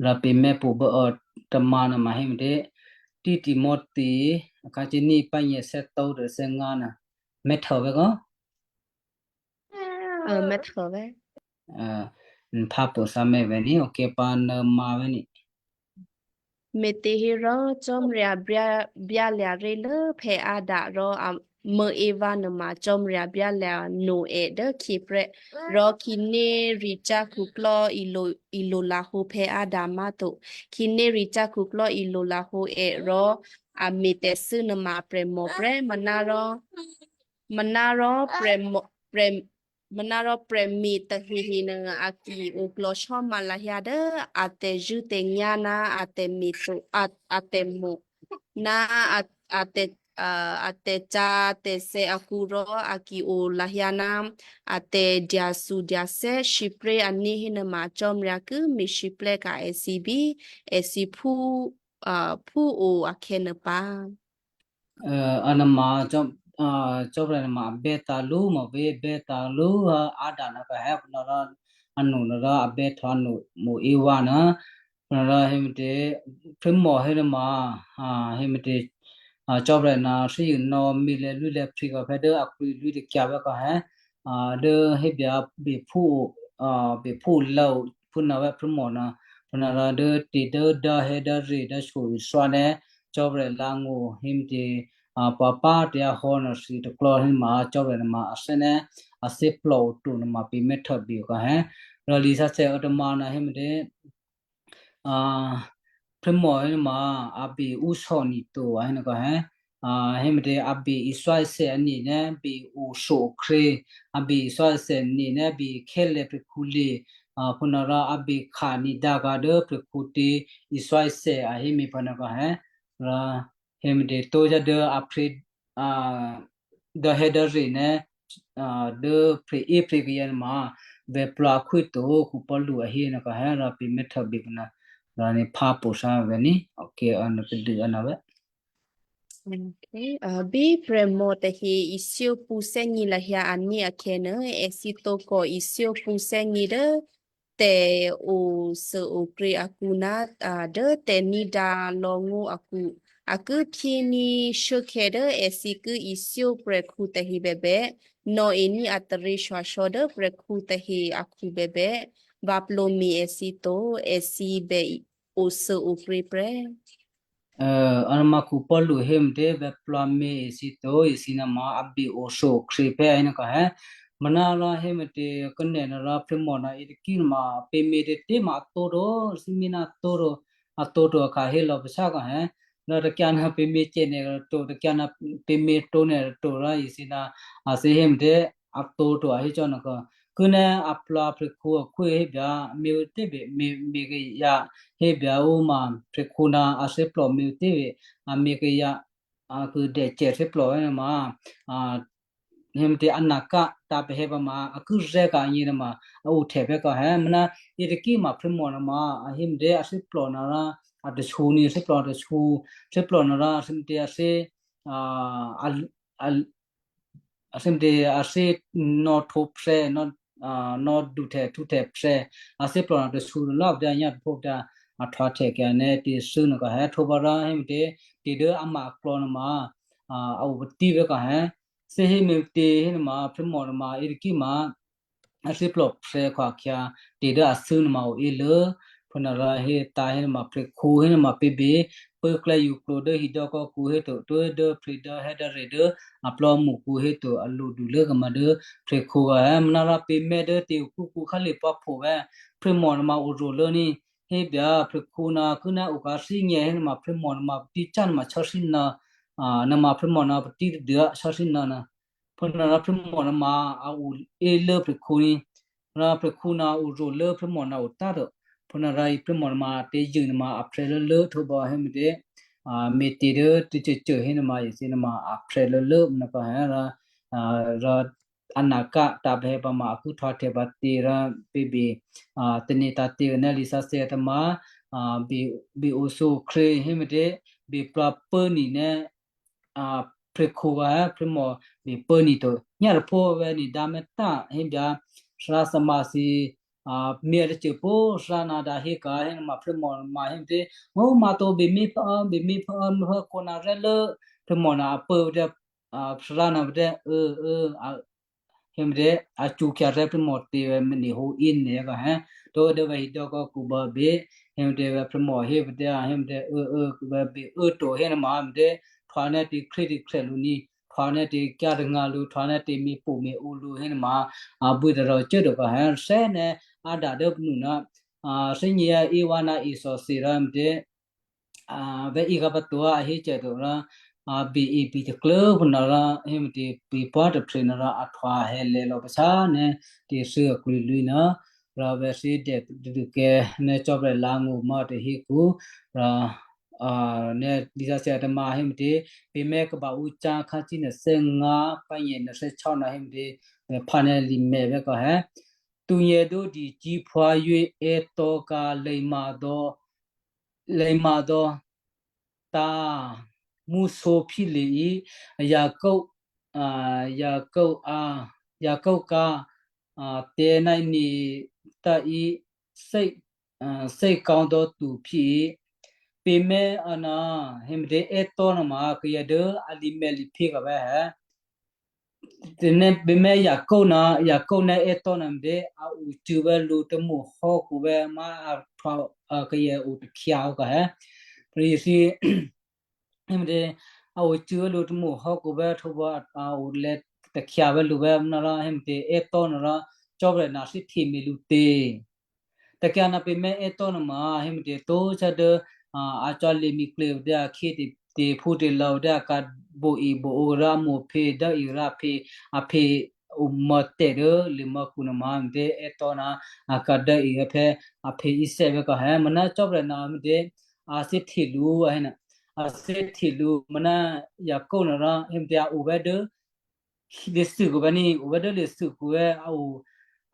Rò pě mè́pṳ bố, ò, tômǎ nuôma hé me̤tě, Tí Timothy, a khǎ cǐ ní pá nyěsè̌tǒ tôthè̌ ngǎ nuô, mèthè vè̤ kò? Ò, mèthè vè̤. Ò, nphá pô sǎmè vè̤ ní, ok, pǎ nô̌ ma vè̤ ní. Me̤těhérò Cò́marya byá-, byálya̤ ré̤ lố phè̌ Adam rò a mô Eva nuôma Cò́marya byálya̤ no è dố khyě prè́. Rò khǐnéricyá̤ khuklò́ ilo-, ilolahǒ phè̌ Adam má̤to. Khǐnéricyá̤ khuklò́ ilolahǒ è rò a me̤ tè̤thû́ nuôma prè̤mò prè́, manárò, manárò prè̤mò, prè̤-, manárò prè̤me̤ tahehe nuô a ki oklò̤sò́ma lahyǎ dố a tè̤zṳ̂́tè̤nyá̤ ná a tè̤me̤ to, a, a tè̤mo̤ ná a, a tè̤-, a, a tè̤cǎ tè̤sè̌ akǔ rò a ki o lahyǎ ná a tè̤dyathudyathè́ sǐpré̤ ané̤ hénuôma Cò́marya ki me̤lwóhteka̤ èthǐ bí èthǐ phú, a, phúo akhè̌nuô pǎ. Ò, a nuôma Cò́-, a, Cò́marya nuôma a bè́tǎ̤ lǔ mò vě, bè́tǎ̤ lǔ, a, Adam nuô kò hé, phúnuôrò, a no nuôrò a bè́htò̌ a no mò Eva nuô. Phúnuôrò hé me̤tě, phrémò hé nuôma, a, hé me̤tě, a, Cò́marya ná thíyě nò̌ mi lè̌lwí lè̌phrǐ kò phè̌ dố a krwǐlwí takyǎ vè̤ kò hé, a, dố hébè a bephú o, a, bephú lò̌ phúnuô vè̤ phrémò nuô, phúnuôrò dố tě dố dò́hè́ dò́re dò́so iswá ná Cò́marya langṳ hé me̤tě, a, pǎpá tyahò́ nuô thǐ tôklò́ hé nuôma Cò́marya nuôma a thè́ ná a thè́plò o to nuôma pě mèthè bye kò hé. Rò lisǎsè̌ ôtômǎ nuô hé me̤tě, a, phrémò hé nuôma a be ǔsò̌ ni to a hé nuô kò hé. A, hé me̤tě a be iswáisè a ni ná be oshyo-okhryě, a be iswáisè ni ná be khè́lè̤̌ prè̤khǔlye̤, a, phúnuôrò a be kha̤ ni dǎ kò dố prè̤khǔ tě iswáisè a hé me̤ phúnuô kò hé. Rò hé me̤tě tó̤ dố a phrě, a, dò́hè́ dò́re ná, a, dố phrè́ é phrè́ kayǎ nuôma vè̤plò akhwí to, Paulu a hé nuô kò hé rò pě mèthè bye phúnuô. Rò ni phá pô sǎ vè̤ ní, ok, a nuô tadû a nuô vè̤. Ok, a, bí prè̤mò tahe ithyó pṳ̌ thè́gně lahyǎ ané̤ akhè̌nuô, èthǐ tǒkò ithyó pṳ̌ thè́gně dố tè̤othè́okrě akǔ ná, a, dố tè̤ní̤dǎ lò̌ngó̤ akǔ. A ki phyéní̤ shuốkhè̌ dố èthǐ ki ithyó prè̤khǔ tahe bèbè, nò̌ení̤ a taryěshyosò̌ dố prè̤khǔ tahe akhu bèbè, vǎ plwǒme̤ èthǐ to, èthǐ bè othè́okrě prè́. Ò, a nuôma Paulu hé me̤tě, vè̤plò me̤ èthǐ to, èthǐ nuôma a be oshyo-okhryě prè́ a hé nuô kò hé. Manárò héme̤tě kô̌nè̌ nuôrò phryěmò ná itakí nuôma pě mě tě꤮ ma a tǒ to, thímí ná a tǒ to, a tǒ to akhǎ hé lò̌ pacá kò hé. Rò takyǎ ná pě mě cè nè̤ to, takyǎ ná pě mě tǒ nè̤ to rò isi ná a thǐ héme̤tě a tǒ to a hé cò́ nòkò. Kû̌nè̌ aplò phryěkhǔ akhwí hébè, a mě tě꤮ mě kayǎ hébè ǔ ma phryěkhǔ ná a thíplò mě tě꤮ a mě kayǎ, a kû̌dècè thíplò hénuôma, a héme̤tě anakǎ tǎ̤pahè̌ pǎ ma a kû̌ zè́ ka̤ agně nuôma a ohtè pè́ kò hé. Manárò itakí ma phryěmò nuôma a héme̤tě a thíplò nuôrò a tashǔ ní thíplò tashǔ, thíplò nuôrò a héme̤tě a thí, a, a, a, a héme̤tě a thí nò̌htwǒ phè̌, nò̌, a, nò̌duhtè htǔhtè phè̌, a thíplò nuô tashǔ lò̌ pǎ dố anyá̤ tôphó pǎ, a htwǎhtè kayǎ nè̤ tě thû́ nòkò hé. Htwǒ pǎ rò héme̤tě tě dố a ma aklò̌ nuôma, a, a o patí pè́ kò hé. Thí héme̤tě hénuôma phryěmò nuôma itakí ma a thíplò phè̌ khwakhyǎ tě dố a thû́ nuôma o ílố. Phúnuôrò hé tǎ hénuôma phryěkhǔ hénuôma pě bě pốklè́ yǔklǒ dố hidò́kò́kǔ héto, tuố̤ dố phryě dố hè́ dố re dố aplò́mṳkǔ héto a lodu lốkama dố phryěkhǔ kò hé. Manárò pě mě dố tě-okhúkǔ khálipò́phò vè̤́ phryěmò nuôma ozo̤lố ní hébè phryěkhǔ ná kû̌nè̌ oka̤ thínyè̌ hénuôma phryěmò nuôma patí cá nuôma sháthínǎ, a, nuôma phryěmò nuôma patí tadû sháthínǎ ná. Phúnuôrò phryěmò nuôma a o ílố phryěkhǔ ní. Rò phryěkhǔ ná ozo̤lố phryěmò ná otá to. Phúnuôrò phryěmò nuôma tě yû nuôma a phè̌ lốlố htwǒ pǎ héme̤tě, a, me̤tě dố tě côcô hénuôma isi nuôma a phè̌ lốlố nòkò hé rò, a, rò anakǎ tǎ̤pahè̌ pǎ ma a kû̌ htwǎhtè pǎ tě rò pě bě, a, tane̤ tǎ̤tě ná lisǎsè̌ tômǎ, a, bě, bě oshyo khryě héme̤tě, bě plwǎ pố́ nǐ nè̤, a, phryěkhǔ vǎ, phryěmò bě pố́ nǐ to. Nyá̤ tôphó vè̤́ nǐ dǎ mètá hébè, thárá thè́má thǐ, a, myětôcô pó thárá ná dǎ héka̤ hénuôma phryěmò nuôma héme̤tě, ó, ma to běmí phá, běmí phá, phá kona rè́lố phryěmò ná a pố dố, a, thárá ná dố, ơ, ơ, a, héme̤tě, a cṳ̌kyǎ rè́ phryěmò tě vè̤́ me̤ nǐ hǒ íné̤ kò hé. Tó dố vè̤́ hidò́kò́kǔ bǎ bě, héme̤tě vè̤́ phryěmò hé pǎ tě, a, héme̤tě, ơ, ơ, vè̤́ bě ô̌ to hénuôma, héme̤tě, htwǎ nè̤ tě khrédû khrè́ lǔ ní, htwǎ nè̤ tě kyǎ tôngǎ lǔ, htwǎ nè̤ tě mǐ pṳ́ mǐ ǔ lǔ hénuôma, a, bwí tôrò cuốto kò hé, thè́ nè̤, a dǎ dố pnu ná, a, thè́nyě̤ íwá ná isòsè rò, héme̤tě, a, vè̤́ íkhǎ pǎ to a hécè to rò, a, bě-e bě taklố phúnuôrò, héme̤tě bě pwá̤ tôphrya̤ nuôrò a htwǎ hè̌lè̤̌ lò̌ pacá nè̤ tě thû́ aklwǐlwǐ ná, rò vè̤́ thǐ dè tadûkè̤ nè̤ Cò́marya lǎ̤ngó̤ mò̤́ tôhékǔ, rò, a, nè̤ lisǎsè̌ tômǎ héme̤tě, pě mè̤ kaba ǔ cá̤ khǎ cí nè̤ thè́ ngǎ, pányě̤ nè̤ thè́ chò́ ná héme̤tě, nè̤ phá nè̤ limè̤ vè̤́ kò hé. Tǔnyě dódì cíphwáyě è́tò́ ká lěma dò́, lěma dò́ tá mǔsǒ phílye̤ í, Yakob, a, Yakob a, Yakob ká, a, tè̤ ná nǐ tá í, thé, a, thé kǎ dò́ tu phí í. Pě mè̤ a ná, héme̤tě è́tò́ nuôma kayǎ dố a limè̤ liphí kavè̤́ hé. Tè̤ nè́ pě mè̤ Yakob ná, Yakob nè́ è́tò́ ná me̤tě, a ocû̌ vè̤́ lǔ tômû hò́kǔ vè̤́ má a htwǎ, a, kayǎ o takhyǎ hò́ kò hé. Prè̤ thǐ, héme̤tě, a ocû̌ vè̤́ lǔ tômû hò́kǔ vè̤́ htwǒ pǎ, a, a olè̌ takhyǎ vè̤́ lǔ vè̤́ nòrò, héme̤tě è́tò́ nòrò, Cò́marya ná thǐhthe me̤ lǔ tě. Tǎkyǎ ná pě mè̤ è́tò́ nuôma, héme̤tě tó cá dố, a, a cò̌ lye̤ mi̤klě dố a khyé tě, tě phú tě lò̌ dố a ká bǒ-e bǒ-o rò a mǒ phe dố irǎ phe, a phe omò̌ tè̤ dố lye̤mò̌khu nuôma, me̤tě è́tò́ ná a ká dố irǎ phe, a phe íthè́ vè̤́ kò hé, mò̌ ná Cò́marya ná me̤tě, a thǐhthe lǔ, a hé ná, a thǐhthe lǔ, mò̌ ná Yakob nuôrò, héme̤tě a o vè̤́ dố, lye̤thûkǔ vè̤́ ní, o vè̤́ dố lye̤thûkǔ vè̤́ a o,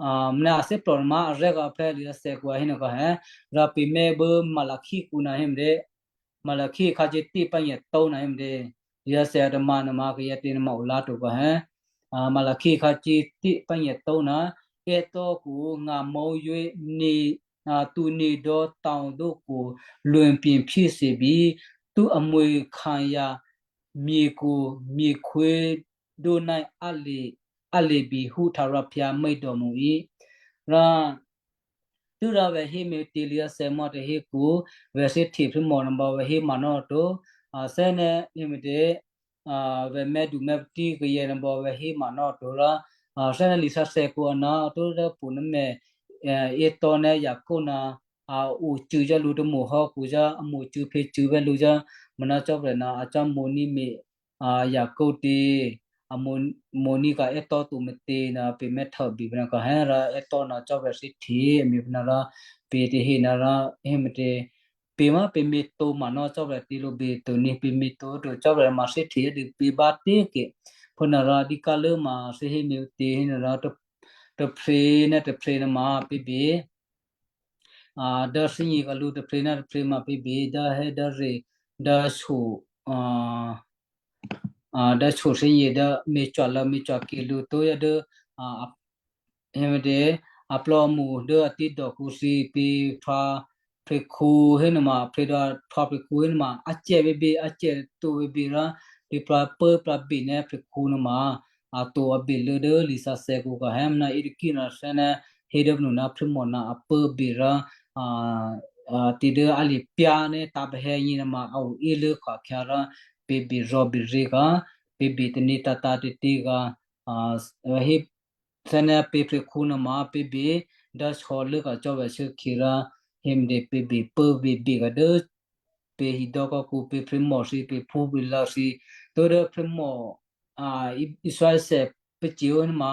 a, mò̌ ná a thè́plò nuôma arè̤́ kò phè̌ lisǎsè̌ kǔ a hé nuô kò hé, rò pě mè̤ bố Malakhí kǔ ná héme̤tě, Malakhí khǎ cí tě pányě̤ tǒ ná héme̤tě, lisǎsè̌ a tômǎ nuôma kayǎ tě nuôma o lǎ to kò hé, a, Malakhí khǎ cí tě pányě̤ tǒ ná, è́tò́ kǔ ngǎ mǒ yě ní, a, tu ní dò́ tǎo dókǔ, luô̌pye̤ phyéthè bí, tu amwi̤ khǎnyǎ, myěkǔ, myěkhwé dó ná a lye̤, a lye̤ bihú htǎ rò phyǎ mè̤́dòmǔ í. Rò, tû́rò vè̤́ hé me̤tě lisǎsè̌ mò̌ tôhékǔ, vè̤́ thǐhthe phúmò nuôma vè̤́ hé ma̤ nò́ to, a, thè́ nè́ héme̤tě, a, vè̤́ mè̤́du mè̤́patí kayǎ nuôma vè̤́ hé ma̤ nò́ to rò, a, thè́ ná lisǎsè̌kǔ anò̤́, a tǒ dố pwǒ̤nǔmè, a, Esau ná Jacob ná a ocû̌ cò́ lǔ tômṳ hò́kǔ cò́, a mo̤cû̌ phyěcû̌ vè́ lǔ cò́, mò̌ ná Cò́marya ná a cò́ mo̤ní̤ me̤, a, Jacob tě, a mo̤, mo̤ní̤ ka̤ Esau to me̤tě ná pè mèthèbè pè́ ná kò hé rò Esau ná Cò́marya thíhte a mè̌ pè́ ná rò pè tahe ná rò hé me̤tě, pè má pè me̤tǒ ma ná Cò́marya tě lǒ bè to ní pè me̤tǒ to Cò́marya ma thíhte dû pè bá tě꤮ kè. Phú ná rò dǐkálố ma thǐ hé me̤tě hé ná rò tôphrě ná tôphrě ná ma pè bè, a, dố thínyě̤ kalǔ tôphrě ná tôphrě ma pè bè dố hé dố re, dố so, a, a, dố so thínyě̤ dố mècwalô̌ mècwakè lǔ tóyá dố, a, a, hé me̤tě, aplò́mṳ dố a tǐdòkǔ thǐ pè phrá phrèkǔ hé nuôma, phrè dò phrá phrèkǔ hé nuôma, a cè̌ běbě, a cè̌ to běbě rò, pè phrá pố phrá bè ná phrèkǔ nuôma, a to a bè lố dố lisǎsè̌kǔ kò hé ná yětôkí ná thè́ ná hé dố pnu ná phrémò ná a pố bè rò, a, a, tě dố a lipyá ná tǎ̤pahè̌ nyě nuôma a o ílố khwakhyǎ rò, pè bè rò̤ bè rě kò, pè bè tanétǎ̤tǎ̤ tè̤tě kò, a, hé thè́ ná pè phrèkǔ nuôma pè bè dố sò̌ lốka̤ Cò́marya shuốkhè̌ rò, hé me̤tě pè bè pố bè bè kò dố pè hidò́kò́kǔ pè phrémò thǐ pè phúpè lò̌ thǐ, tó dố phrémò, a, Israel sè pốcyě̤ ó nuôma,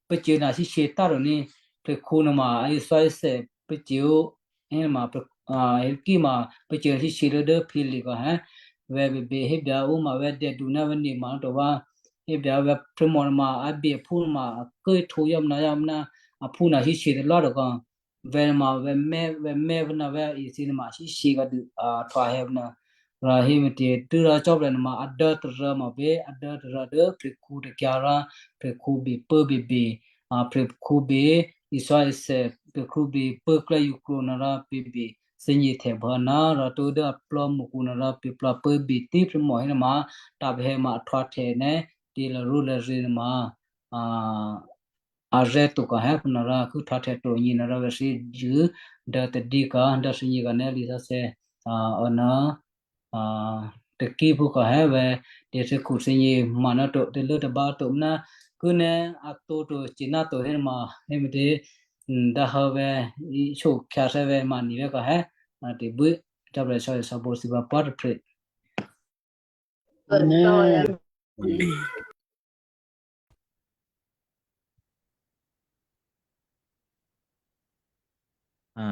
pốcyě̤ ná shyěshyě tǎ rò ní, phrèkǔ nuôma Israel sè pốcyě̤ ó, hé nuôma, a, kí ma pốcyě̤ ná shyěshyě lố dố phǐ le kò hé, vè̤ bèbè hébè ó ma vè̤ dèdu ná vè̤ ne ma to vǎ, hébè vè̤ phrémò nuôma a bè phú nuôma a kố htǒ yámná yámná, a phú ná shyěshyě talò́ to kò, vè̤ nuôma vè̤ mè́, vè̤ mè́ vè̤ ná vè̤ èthǐ nuôma shyěshyě kò dû, a, htwahè̌ vè̤ ná. Rò hé me̤tě tû́ rò Cò́marya nuôma a dố tarô ma pè a dố tarô dố phrèkǔ takyǎ rò phrèkǔ bè pố bè bè, a, phrèkǔ bè Israel sè phrèkǔ bè pố klè́ yěkrwǒ ná rò pè bè thínyě̤ htè̌ bhǎ ná rò tó dố aplò́mṳkǔ ná rò pè phrá pố bè tě phrémò hé nuôma, tǎ̤pahè̌ ma a htwahè̌ ná tě lô̌rú lô̌rě nuôma, a, arè̤̌ to kò hé phú ná rò kû̌ htwahè̌ to nyě ná rò vè̤ thǐ jû dố tadí kò dố thǐnyě̤ kò ná lisǎsè̌, a, o ná, a, tôkí phú kò hé vè̤ tè̤thukhu thǐnyě̤ ma ná to tè̤lố tôbǎ to ná kû̌ ná a tǒ to ce̤ ná to hé nuôma hé me̤tě, dǎhǎ vè̤, í shokhyǎ thè́ vè̤ ma ni vè̤ kò hé, a, tè̤bwí, Cò́marya sò̌ sò̌bǒ thǐ pǎ pwá̤ tôphrè̤. Amen. A,